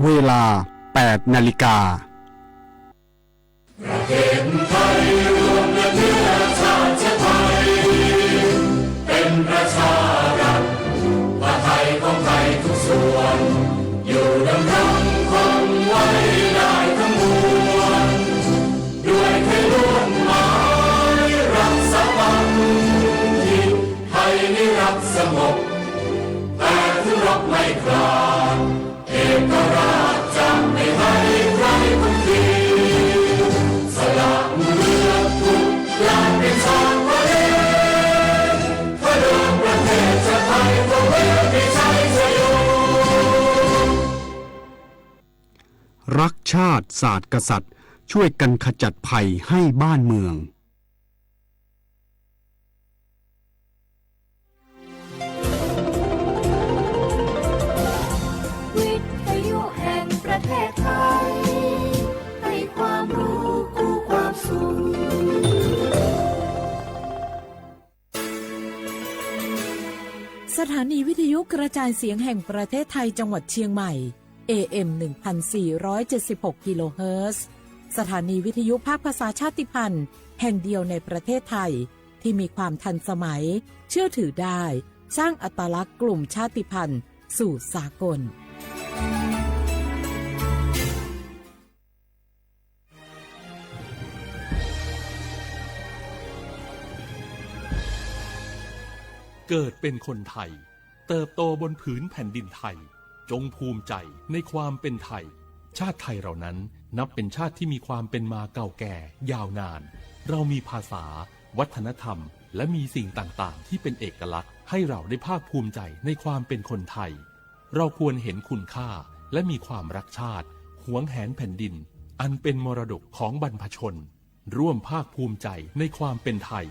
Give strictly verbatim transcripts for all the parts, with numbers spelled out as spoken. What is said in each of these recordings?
เวลา แปดนาฬิกา ประเทศไทยรวมและเชื้อชาติไทย เป็นประชารัฐ ผ้าไทยของไทยทุกส่วน อยู่ดำรงคงไว้ได้ทั้งมวล ด้วยไทยล้วนหมายรักสามัคคี ไทยนี้รักสงบ แต่ถึงรบไม่กล้า เอกราชจะไม่ให้ใครคุมที สละเลือดทุกอย่างเป็นชาติทะเล เพื่อดวงประเทศชาติไทย พวกเรามีชัยชโย รักชาติ ศาสตร์ กษัตริย์ ช่วยกันขจัดภัยให้บ้านเมือง วิทยุแห่งประเทศไทย ให้ความรู้คู่ความสุข สถานีวิทยุกระจายเสียงแห่งประเทศไทยจังหวัดเชียงใหม่ เอเอ็ม หนึ่งพันสี่ร้อยเจ็ดสิบหก กิโลเฮิรตซ์ สถานีวิทยุภาคภาษาชาติพันธุ์แห่งเดียวในประเทศไทย ที่มีความทันสมัย เชื่อถือได้ สร้างอัตลักษณ์กลุ่มชาติพันธุ์สู่สากล เกิดเป็นคนไทย เติบโตบนผืนแผ่นดินไทย จงภูมิใจในความเป็นไทย ชาติไทยเรานั้นนับเป็นชาติที่มีความเป็นมาเก่าแก่ยาวนาน เรามีภาษา วัฒนธรรม และมีสิ่งต่างๆ ที่เป็นเอกลักษณ์ ให้เราได้ภาคภูมิใจในความเป็นคนไทย เราควรเห็นคุณค่า และมีความรักชาติ หวงแหนแผ่นดิน อันเป็นมรดกของบรรพชน ร่วมภาคภูมิใจในความเป็นไทย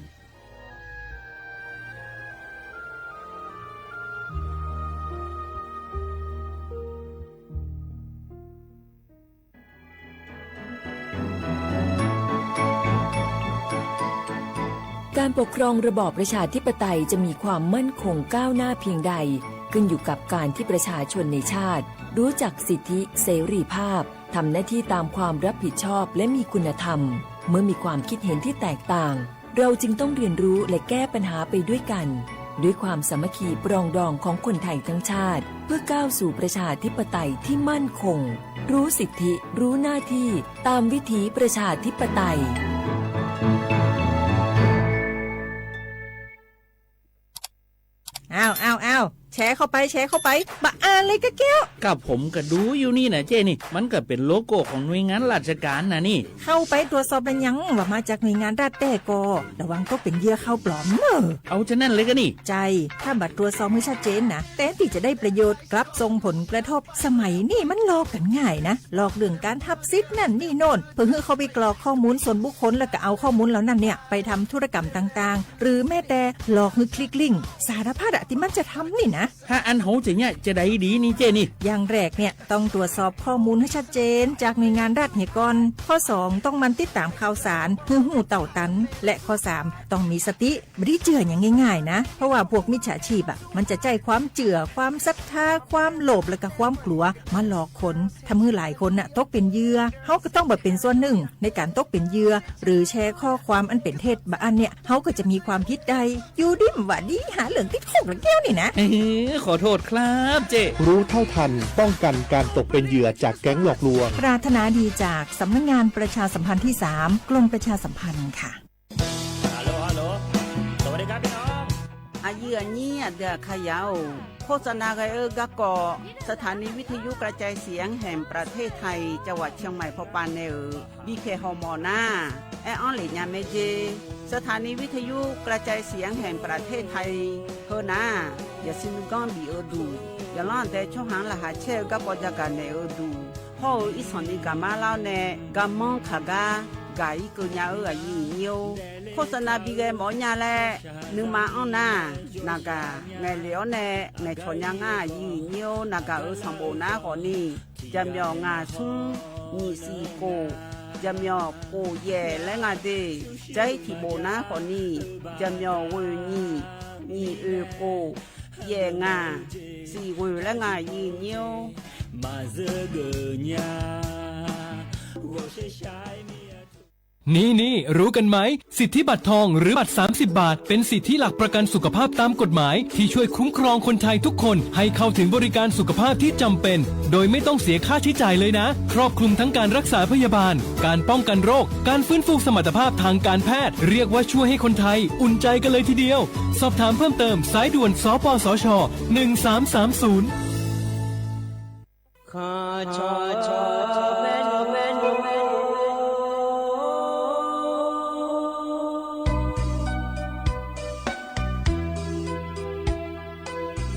การปกครองระบอบประชาธิปไตยจะมีความมั่นคงก้าวหน้าเพียงใด ขึ้นอยู่กับการที่ประชาชนในชาติ รู้จักสิทธิเสรีภาพ ทำหน้าที่ตามความรับผิดชอบและมีคุณธรรม เมื่อมีความคิดเห็นที่แตกต่าง เราจึงต้องเรียนรู้และแก้ปัญหาไปด้วยกัน ด้วยความสามัคคีปรองดองของคนไทยทั้งชาติ เพื่อก้าวสู่ประชาธิปไตยที่มั่นคง รู้สิทธิ รู้หน้าที่ ตามวิถีประชาธิปไตย อ้าว อ้าว อ้าว แชร์เข้าไป แชร์เข้าไป บะอ่านเลยกะแก้ว กับผมก็ดูอยู่นี่นะเจ้นี่ มันก็เป็นโลโก้ของหน่วยงานราชการนะนี่ เข้าไปตรวจสอบแล้วยัง ว่ามาจากหน่วยงานรัฐแต๊ก็ ระวังตกเป็นเหยื่อข่าวปลอมเนอะ เอาจะนั่นเลยกะนี่ ใช่ ถ้าบ่ตรวจสอบให้ชัดเจนนะ แทนที่จะได้ประโยชน์ กลับส่งผลกระทบ สมัยนี้มันหลอกกันง่ายนะ หลอกเรื่องการฮับสิทธิ์นั่นนี่โน่น เพื่อให้เข้าไปกรอกข้อมูลส่วนบุคคล แล้วก็เอาข้อมูลเหล่านั้นเนี่ย ไปทำธุรกรรมต่างๆ หรือแม้แต่หลอกให้คลิกลิงก์ สารพัดอะที่มันจะทำนี่นะ ถ้าอันโหจะเนี่ยจะได้ดีนี่เจ้นี่ อย่างแรกเนี่ยต้องตรวจสอบข้อมูลให้ชัดเจนจากหน่วยงานรัฐเหียก่อน ข้อสองต้องหมั่นติดตามข่าวสาร ให้ฮู้เต้าตัน และข้อสามต้องมีสติ บ่ได้เจื่ออย่างง่ายๆนะ เพราะว่าพวกมิจฉาชีพอะ มันจะใช้ความเจื่อ ความศรัทธา ความโลภ และก็ความกลัว มาหลอกคน ทำให้หลายคนน่ะตกเป็นเหยื่อ เฮาก็ต้องบ่เป็นส่วนหนึ่งในการตกเป็นเหยื่อ หรือแชร์ข้อความอันเป็นเท็จบ่าอันเนี่ย เฮาก็จะมีความผิดได้ อยู่ดีบ่าดี หาเรื่องติดคุกละแก้วนี่นะ เอ้ย ขอโทษครับเจ้ รู้เท่าทัน ป้องกันการตกเป็นเหยื่อจากแก๊งหลอกลวง ปรารถนาดีจากสำนักงานประชาสัมพันธ์ที่สาม กรมประชาสัมพันธ์ค่ะ Hello, hello. สวัสดีครับพี่น้อง Aqyuif aqnyir aqdui aqkar ya-or, โฆษณา ghae-eu garkawv สถานีวิทยุกระจายเสียงแห่งประเทศไทย จังหวัดเชียงใหม่ pawpav nae-euq bikhaeq hawmawf nar, aer-anr lef nya mae jer. สถานีวิทยุกระจายเสียงแห่งประเทศไทย heu nar, yasiq nuiganr bif-eu duq, yaqlanr aqdae tsawrhaq-anr laqkhaq caer-eu garkawv jagaq naeq-eu duq, hawr-eu irsanq ni gaqmar lar-awr nae garmanr kaq gar gaq-ir keuv nya-eu aqyuif aqnyir-or, โฆษณา bighae mawf-awr nya laer nuima anr nar, naqgaq ngaeqlef-awr nae ngaeqcawq nya ngar aqyuif aqnyir-or, naqgaq-euq sanqbof nar khawfni, jaqmyawf ngaq smr nyiq siq kof, jaqmyawf kof yaef laer nga de. Jar-ir tiqbof nar khawfni, jaqmyawf ghoeq nyiq, nyiq oeq kof, yaef ngaq, siq ghoeq laer nga aqyuif aqnyir-or. Maqzeur geuf nya, ghawqshaer shar-aer mir-a. นี่ๆ รู้กันไหม สิทธิบัตรทองหรือบัตร สามสิบบาท เป็นสิทธิหลักประกันสุขภาพตามกฎหมาย ที่ช่วยคุ้มครองคนไทยทุกคนให้เข้าถึงบริการสุขภาพที่จำเป็น โดยไม่ต้องเสียค่าใช้จ่ายเลยนะ ครอบคลุมทั้งการรักษาพยาบาล การป้องกันโรค การฟื้นฟูสมรรถภาพทางการแพทย์ เรียกว่าช่วยให้คนไทยอุ่นใจกันเลยทีเดียว สอบถามเพิ่มเติม สายด่วน สปสช. หนึ่งสามสามศูนย์ Khanq cawq cawq maernmr maernmr,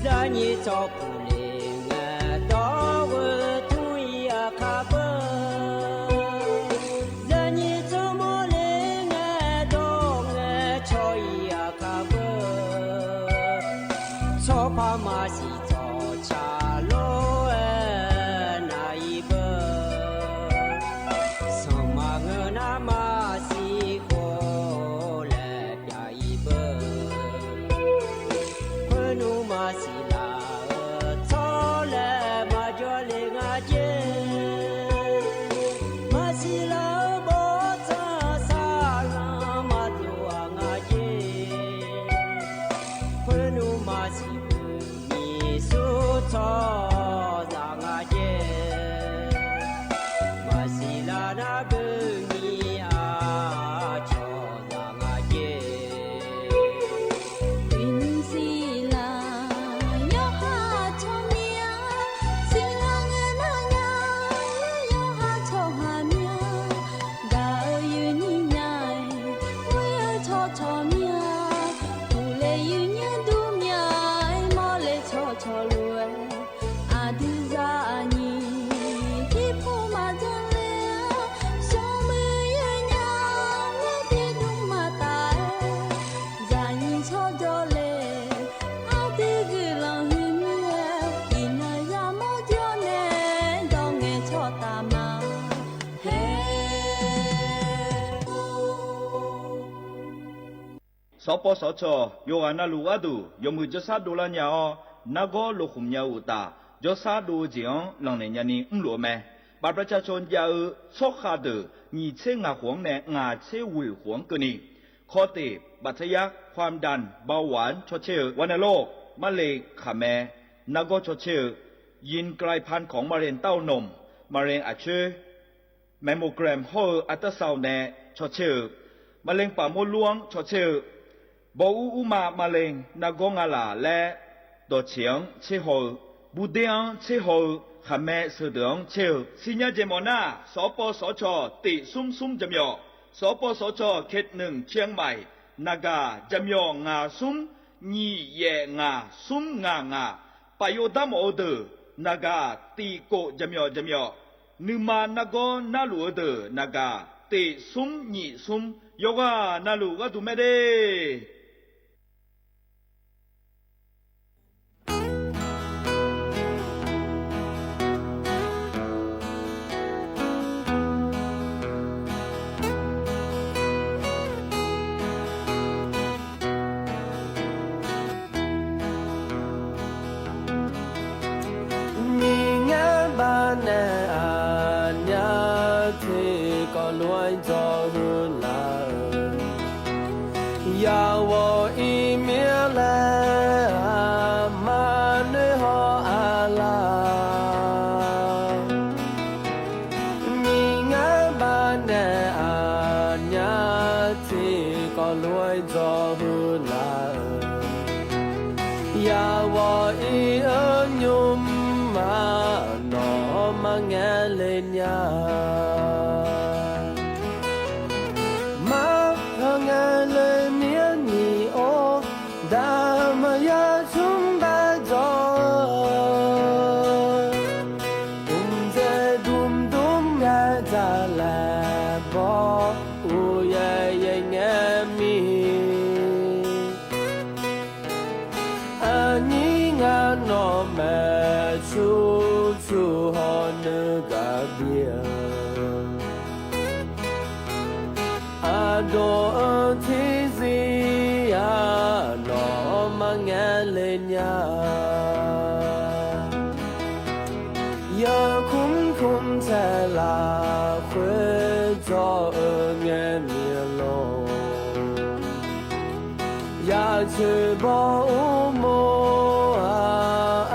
zaqnyiq tsawrpuq le ngae dawr-eu tmr-ir aqkar beu. Zaqnyiq tsawrmawr le ngae dawr ngae caw-ir aqkar beu. Tsawrpar maqsiq tsawrca lof-aer nar-ir beu. Sanqma ngeur nar maqsiq khof laer pyav-ir beu. Khoernmr maqsiq laf-eu tsawrlaeq maqjawr le nga jer. Maqsiq laf-eu bawrtsanq saqlanq maqdov-aq nga jer. Khoernmr maqsiq beuq nyiq smr tsawrhaq zaq nga jer. Maqsiq laf nar beuq nyiq aqcawq zaq nga jer. Uiqnymr siqlaq yawqha tsawrmyanr, siqlaq ngae nar nya yawqha tsawrhaq myanr. Gaq-eu yuifnyir nya-aer, ghoer-eu tsawrcawq myanr. Uqle yuifnyir dur myanr-aer, mawrle tsawrcawq lof-aer, aqdui zaqnyiq tiqpov maqdzanr le-a, smrmuiq yawnya-aer tiqdmr maqtaf-aer, zaqnyiq tsawrjawr le, aqdui guiqlanq huiq mir-aer, iqnan yamawr jawr nae dawr ngae tsawrtaf ma. Haer สปสช. yawqghaq navluf gharduq yawmuiq jawrshar dovlar nya-awr, nargawr lokhmq nya-eu uqtaf, jawrshar dov-eu jeq-anr lanqnaeq nyani mrluf-eu mae. บัตรประชาชน jav-eu tsawrkhav deuq nyiq tser ngaq khof-anr nae ngaq tser ghoeq khof-anr keuvni, คอเตะ บัตรทะยัก ความดัน เบาหวาน caw caer-eu, วัณโรค marle khaqmae, nargawr caw caer-eu, ยินกลายพันธุ์ของมะเร็งเต้านม มะเร็งอักเสบ mammogram hawr-eu ultrasound nae caw caer-eu, มะเร็งปากมดลูก anr caw caer-eu, bawr ur urma มะเร็ง nargawr ngalaf laer dawqtseq-anr tser haw-eu, burder-anr tser haw-eu khaqmae sheuqdeuq-anr caer-eu. Siqnya jeq mawf nar, สปสช. teq smr smr jaqmyawf, สปสช. เขตหนึ่ง เชียงใหม่ naqgaq jaqmyawf ngaq smr nyiq yaef ngaq smr ngaq ngaq, paf yov dar mawf-eu deuq naqgaq tiq kof jaqmyawf jaqmyawf, nuima nargawr narluf-eu deuq naqgaq teq smr nyiq smr, yawqghaq navluf gharduq mae de. Miqngar baqnaeq aqnyaf tiqkawv lof-aer dzawgeuf laf-euq, yawqghaq iqmir laer aqma noeqhaw aqlaf. Miqngar baqnaeq aqnyaf tiqkawv lof-aer dzawgeuf laf-euq, yawqghaq iq-eu nymrma nawq-anr maqngaeq le nya. Maqngaeq le mir-anr nyiq-or, daq maqya smr daq dzawq-eu, mqdzaeq dmdm ngae dzaq laeq bawr, uqyaer yaer ngae mir. Aqnyir ngar nawq maeq cur cur hawr nuigaq bif-eu, aqdawq-anr tiqzir-aq nawq-anr maqngaeq le nya. Kumtaeq lafkhoer dzawr-eu ngae miqlor, ya coeqbawr uqmov-aq,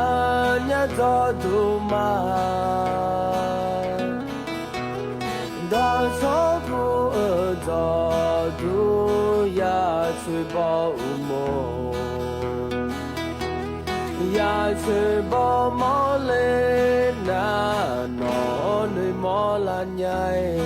aqnyar dzawrduq ma. Dawqtawvluf-eu dzawqduq ya coeqbawr uqmov, ya coeqbawr mawrle nar, nawq-anr noeqmawr lar nya-eq.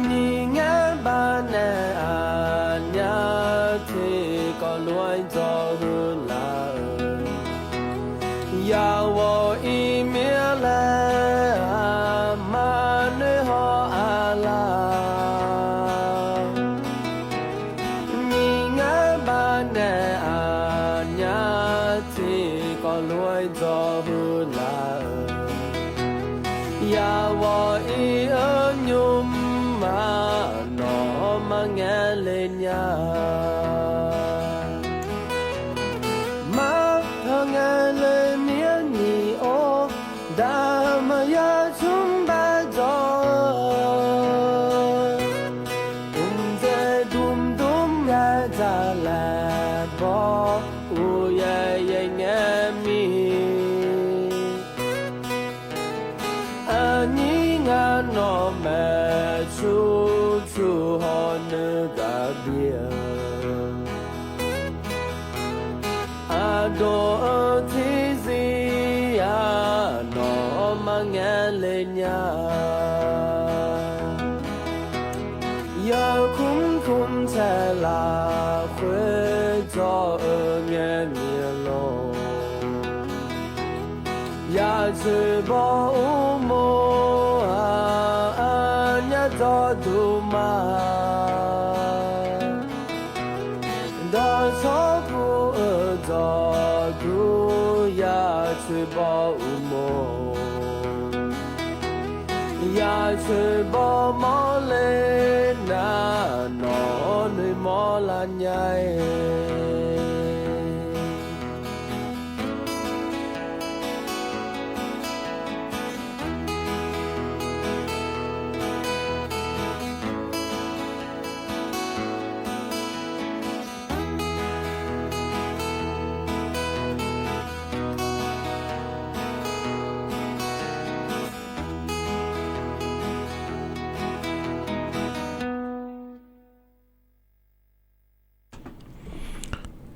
Nyiq ngar baqnaeq aqnyar tiqkawv lof-aer dzawr huiq laf-euq, yawq ghawq iqmir laer aqma noeq haw-a laf. Nyiq ngar baqnaeq aqnyar tiqkawv lof-aer dzawr huiq laf-euq, yawq ghawq iq-eu nymr-aq, nawq-anr marngaeq le nya. Mar hawngae le mir-anr nyiq-or, daqmaqya tsmr bar dzawr-eu, mqdzaeq dmdmr ya dzaq laeq bawr, uqyaer yaer ngae mir. Aqnyir ngar nawq maeq tsur tsur hawr nuigaq bif-eu, aqdawq-eu tiqzir-aq, nawq-anr marngaeq le nya. Yawkmr kmr taeq lafkhoer dzawr-eu ngae miqlor, ya coeqbawr uqmov-aq, aqnyar dzawrduq ma. Dawqtawvluf-eu dzawqduq ya coeqbawr uqmov, ya coeqbawr mawrle nar, nawq-anr noeqmawr lar nya-eq.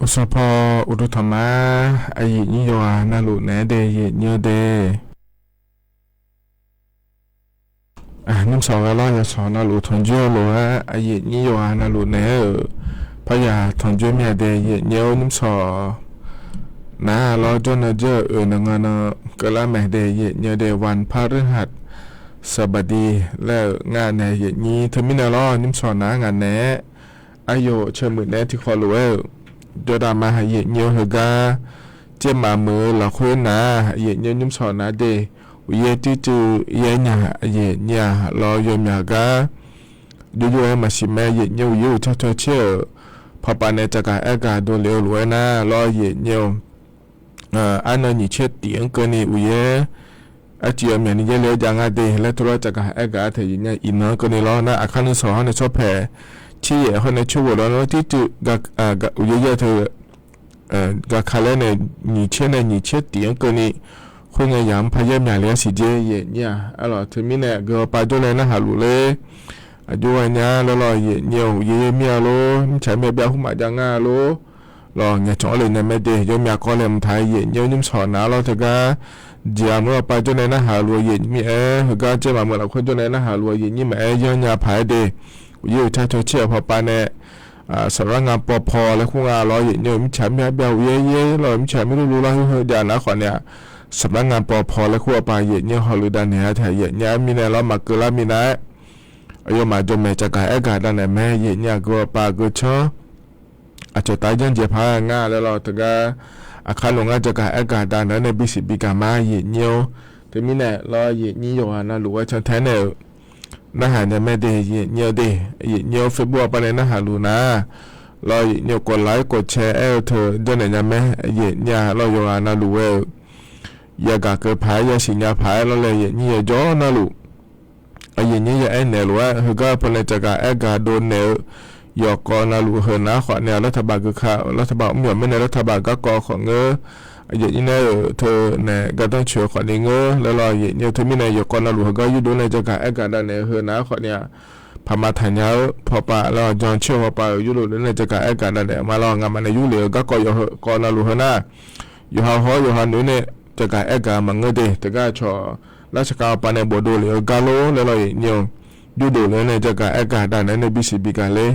Uqsanqpaw uqduq tanqma-aer, aqyuif nyir yawqghaq navluf naeq-aer dae yaeq nyir-eu dae. Nymrsawq ghae lar yawshawq navluf tanqjoer-eu lof-aer aqyuif nyir yawqghaq navluf naeq-aer-euq paryaq tanqjoer mir-a dae yaeq nyir-eu nymrsawq nar lawr jawr nan jawr-eu oeq nan nga nan keuvlar maeq dae yaeq nyir-eu dae วันพฤหัสบดี laer-euq nga nae yaeq nyir teumirnae lawr nymrsawq nar ngaq naeq-aer aqyawf caemuiq naeq-aer tiqkhawf lof-aer-euq jawrdaq ma ha yaeq nyir-eu heugar, jaermaf meuq-eu lafkhoer nar yaeq nyir-eu nymrsawq nar de, uqyaer tircuiv yaer nya yaeq nyir-aq lawr yawmyaq gar jov jov-aer maqsiq mae yaeq nyir-eu uqyaer uq car caw caer-euq pawqpav nae caqgaq aergaq dovle-eu lof-aer nar lawr yaeq nyir-eu arnan nyiq caer tif-anr keuvni uqyaer arcuiv yawmyaq ni yaerle-aer jav nga de laer tov lawr caqgaq aergaq-a taeq yaeq nyir-a iqnan-anr keuvni lawr nar aqkar nuisawq hawr nae tsawrpaeq tir yaef hawr nae tsawrghof lawr nar tircuiv gaqkaq laer nae gaqkaq laer nae nyiq caer nae nyiq caer tif-anr keuvni khoerngae yamq-anr par yaer myaqle-aer siqjer yaeq nyir-aq arlawq teumirnae aqgeu hawpav jawrnae narhaq luf ler aqjox ghae nya laer lawr yaeq nyir-eu uqyaer yaer mir-a lor, mirtsaq mir-a byav hmq maqjav nga lor. Lawq ngaeqcawq-anr le nae mae de yawmyaq kawv laeqhmq taq-aer yaeq nyir-eu nymrsawq nar lawr teugar jeq-aq meuq hawpav jawrnae narhaq luf-eu yaeq nyir mae-aer heugar jaermaf meuq lafkhoer jawrnae narhaq luf-eu yaeq nyir mae-aer yanr nya paq-aer de uqyaer uq car caw caer-euq pawqpav nae saqlar nga paw paw laer khoerngae lawr yaeq nyir-eu mirtsaq mir-a byav uqyaer yaer lawr mirtsaq mir luvluv lar heu heu jav nar khawf nae-aq saqlar nga paw paw laer khoer hawpav yaeq nyir hawluf dav naeq-a taeq yaeq nyir-a mirnae lawr maqkeuv lar minav-aer aqyawfmaf jawqmaeq caqgaq aergaq davnaeq mae. Yaeqnyaer aqgeu aqpav aqgeu canr aqcawq taf janrjaeq paq-aer ngar laer lawr. Teugar aqkar lof ngar jaqgaq aergaq davnaeq-anr nae bisiq bigaq ma. Yaeqnyaer-or, teumirnae lawr, yaeqnyaer yawqghaq navluf-aer cantae nae-euq narhaq nya mae de. Yaeqnyaer-eu de, yaeqnyaer-or, Facebook aqpav nae narhaq luf nar lawr, yaeqnyaer-eu kawv laf-aer kawv cae aer-eu teu janrnaeq nya mae. Yaeqnyaer lawr, yawqghaq navluf-aer-euq yagaq keuv paq-aer yasiq nya paq-aer lawr laer yaeqnyaer yajawr navluf, yaeqnyaer ya aer naeq lof-aer heugar paw nae caqgaq aergaq dovnaeq-eu yawqkawv navluf heu nar khawf ni-aq, lartaqbaq geuka lartaqbaq mr yawq mirnae lartaqbaq garkawv khawf ngeur, yaeqnyaer nae-euq teu nae gardanr coeq-eu khawf ni ngeur laer lawr. Yaeqnyaer teumirnae yawqkawv navluf heugar yurdov nae jaqgaq aergaq davnaeq heu nar khawf ni-aq, paqma taqnya-eu pawpav laer jan coer-eu pawpav-euq yurdov nae jaqgaq aergaq davnaeq ma lawr. Ngamaf nae yurlef-eu garkawv yawqkawv navluf heu nar, yawqha hawr yawqha noeq nae jaqgaq aergaq maqngeur de. Teugar aqcawq lartaqbaq aqpav nae bofdov lef-eu gar lor laer lawr, yaeqnyaer-or, yurdov lef-awr nae jaqgaq aergaq davnaeq-anr nae bisiq bigaq ler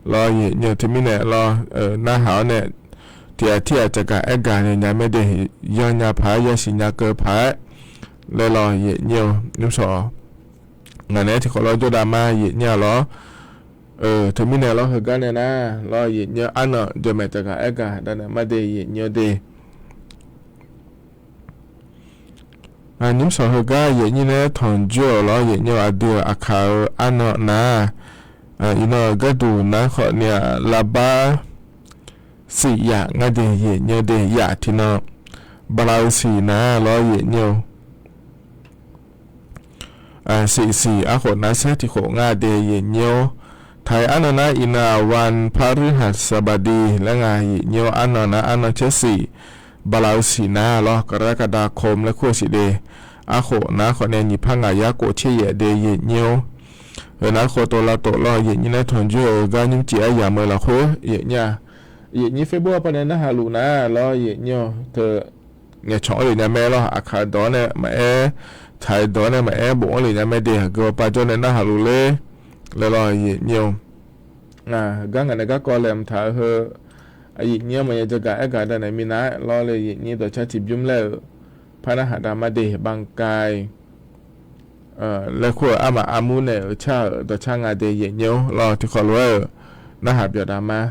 lawr. Yaeqnyaer teumirnae lawr, narhaq-awr nae tiq ghaq tir ghaq caqgaq aergaq naeq nya mae de. Yanrnya paq-aer yasiq nya keuv paq-aer laer lawr, yaeqnyaer-or, nymrshawq ngaq naeq-aer tiqkawv lawr jawrdav ma. Yaeqnyaer-a lawr, teumirnae lawr heugar nae nar lawr, yaeqnyaer arnan jawqmaeq caqgaq aergaq davnaeq ma de. Yaeqnyaer-or de, nymrshawq heugar yaeqnyaer nae tanqjur-euq lawr, yaeqnyaer-or, aqdui-euq aqkaq-eu arnan nar, iqnan-euq gharduq nar khawf ni-aq, lavbar siq yaf ngar de. Yaeqnyaer-or de, yaf tiqnan bala-eu siq nar lawr, yaeqnyaer-or, siq siq arkhof nar saer tiqkhof ngar de. Yaeqnyaer-or, taq-iq arnan nar iqnan-aq, วันพฤหัสบดี laer nga. Yaeqnyaer-or, arnan nar arnan caer siq bala-eu siq nar lawr, กรกฎาคม laer kur-eu siq de. Arkhof nar khawf ni nyiq par ngaq yar khof tser yaef de. Yaeqnyaer-or, heu nar khawf tov lavtov lawr, yaeqnyaer nae tanqjur-euq gar nymrcif aryamq-eu lafkhoer yaeqnyaer-a, yaeqnyaer Facebook aqpav nae narhaq luf nar lawr, yaeqnyaer-or, teu ngaeqcawq-anr lef nya mae lawr. Aqkaq dawq-anr nae maqaer, taq-iq dawq-anr nae maqaer bof-anr lef nya mae de. Aqgeu aqpav jawr nae narhaq luf ler laer lawr, yaeqnyaer-or, gar ngaq nae garkawv laeqhmq taq-eu heu yaeqnyaer maqya jaqgaq aergaq davnaeq minav-aer lawr laer yaeqnyaer dawqcar tiqbymr laer-euq par narhaq dav ma de. บางกาย laer kur-euq armaf armur naeq-euq car-euq dawqcar nga de. Yaeqnyaer-or, lawr tiqkawv lof-aer-euq narhaq byawq dav ma.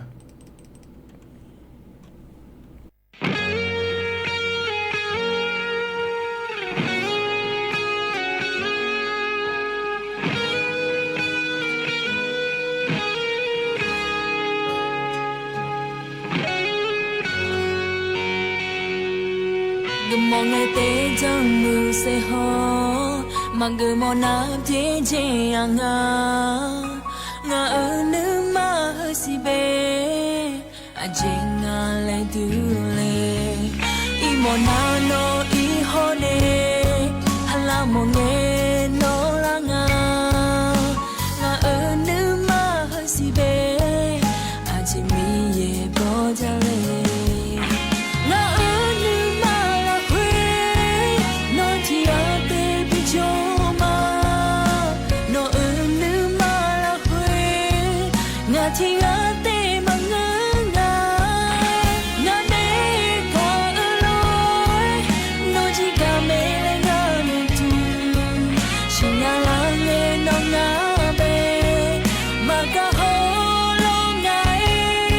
Geufmawf ngae taef-aer janrmuiq saef haw, maqgeufmawf nar byaerdzae-a nga. Ngaq-euq nuima heusiq bae, aqjeq nga laer durle. Iqmawf nar nawr ir hawr nae, ha lar mawf ngae nawr lar nga. Ngaq-euq nuima heusiq bae, aqjeq Miqyaer bawr jale. Ngaq-euq nuima lafkhoer, nawq tiq ghaq taef bijawr ma. Nawq-euq nuima lafkhoer, ngaq tiq ghaq taef maqngeur nga. Ngaq nae gaq-eu lof-aer, nawq jir gaq mae laer ngar noeqduq. Siqnya lar ngae nawr ngar bae, maqgaq hawr lawr nga-aer.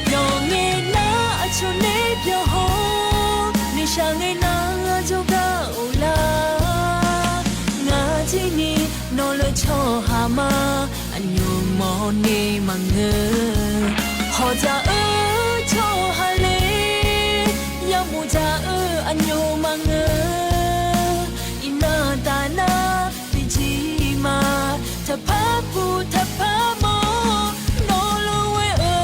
Byawq ngae nar aqcawq nae byawq haw, noeqshaq ngae nar jawrgar of lar. Ngaq jir ni nawq lef tsawrhaq ma, aqnymr mawrni maqngeur. Hawqdzaq-eu tsawrhaq le, yamuiq dzaq-eu aqnymr maqngeur. Iqnan taf nar bijir ma, taqpar puq taqpar mawr, nawq lof-aer-eu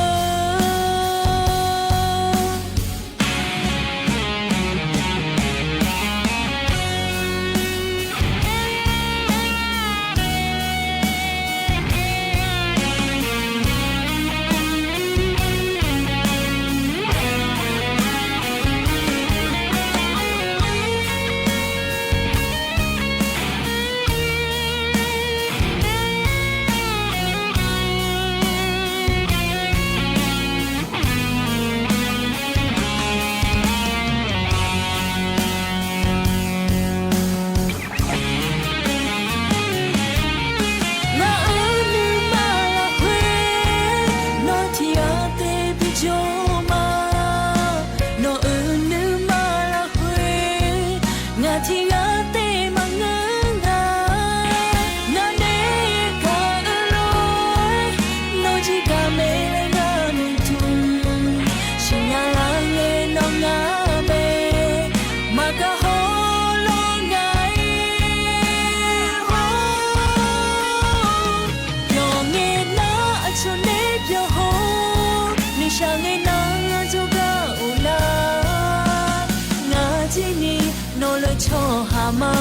Hama,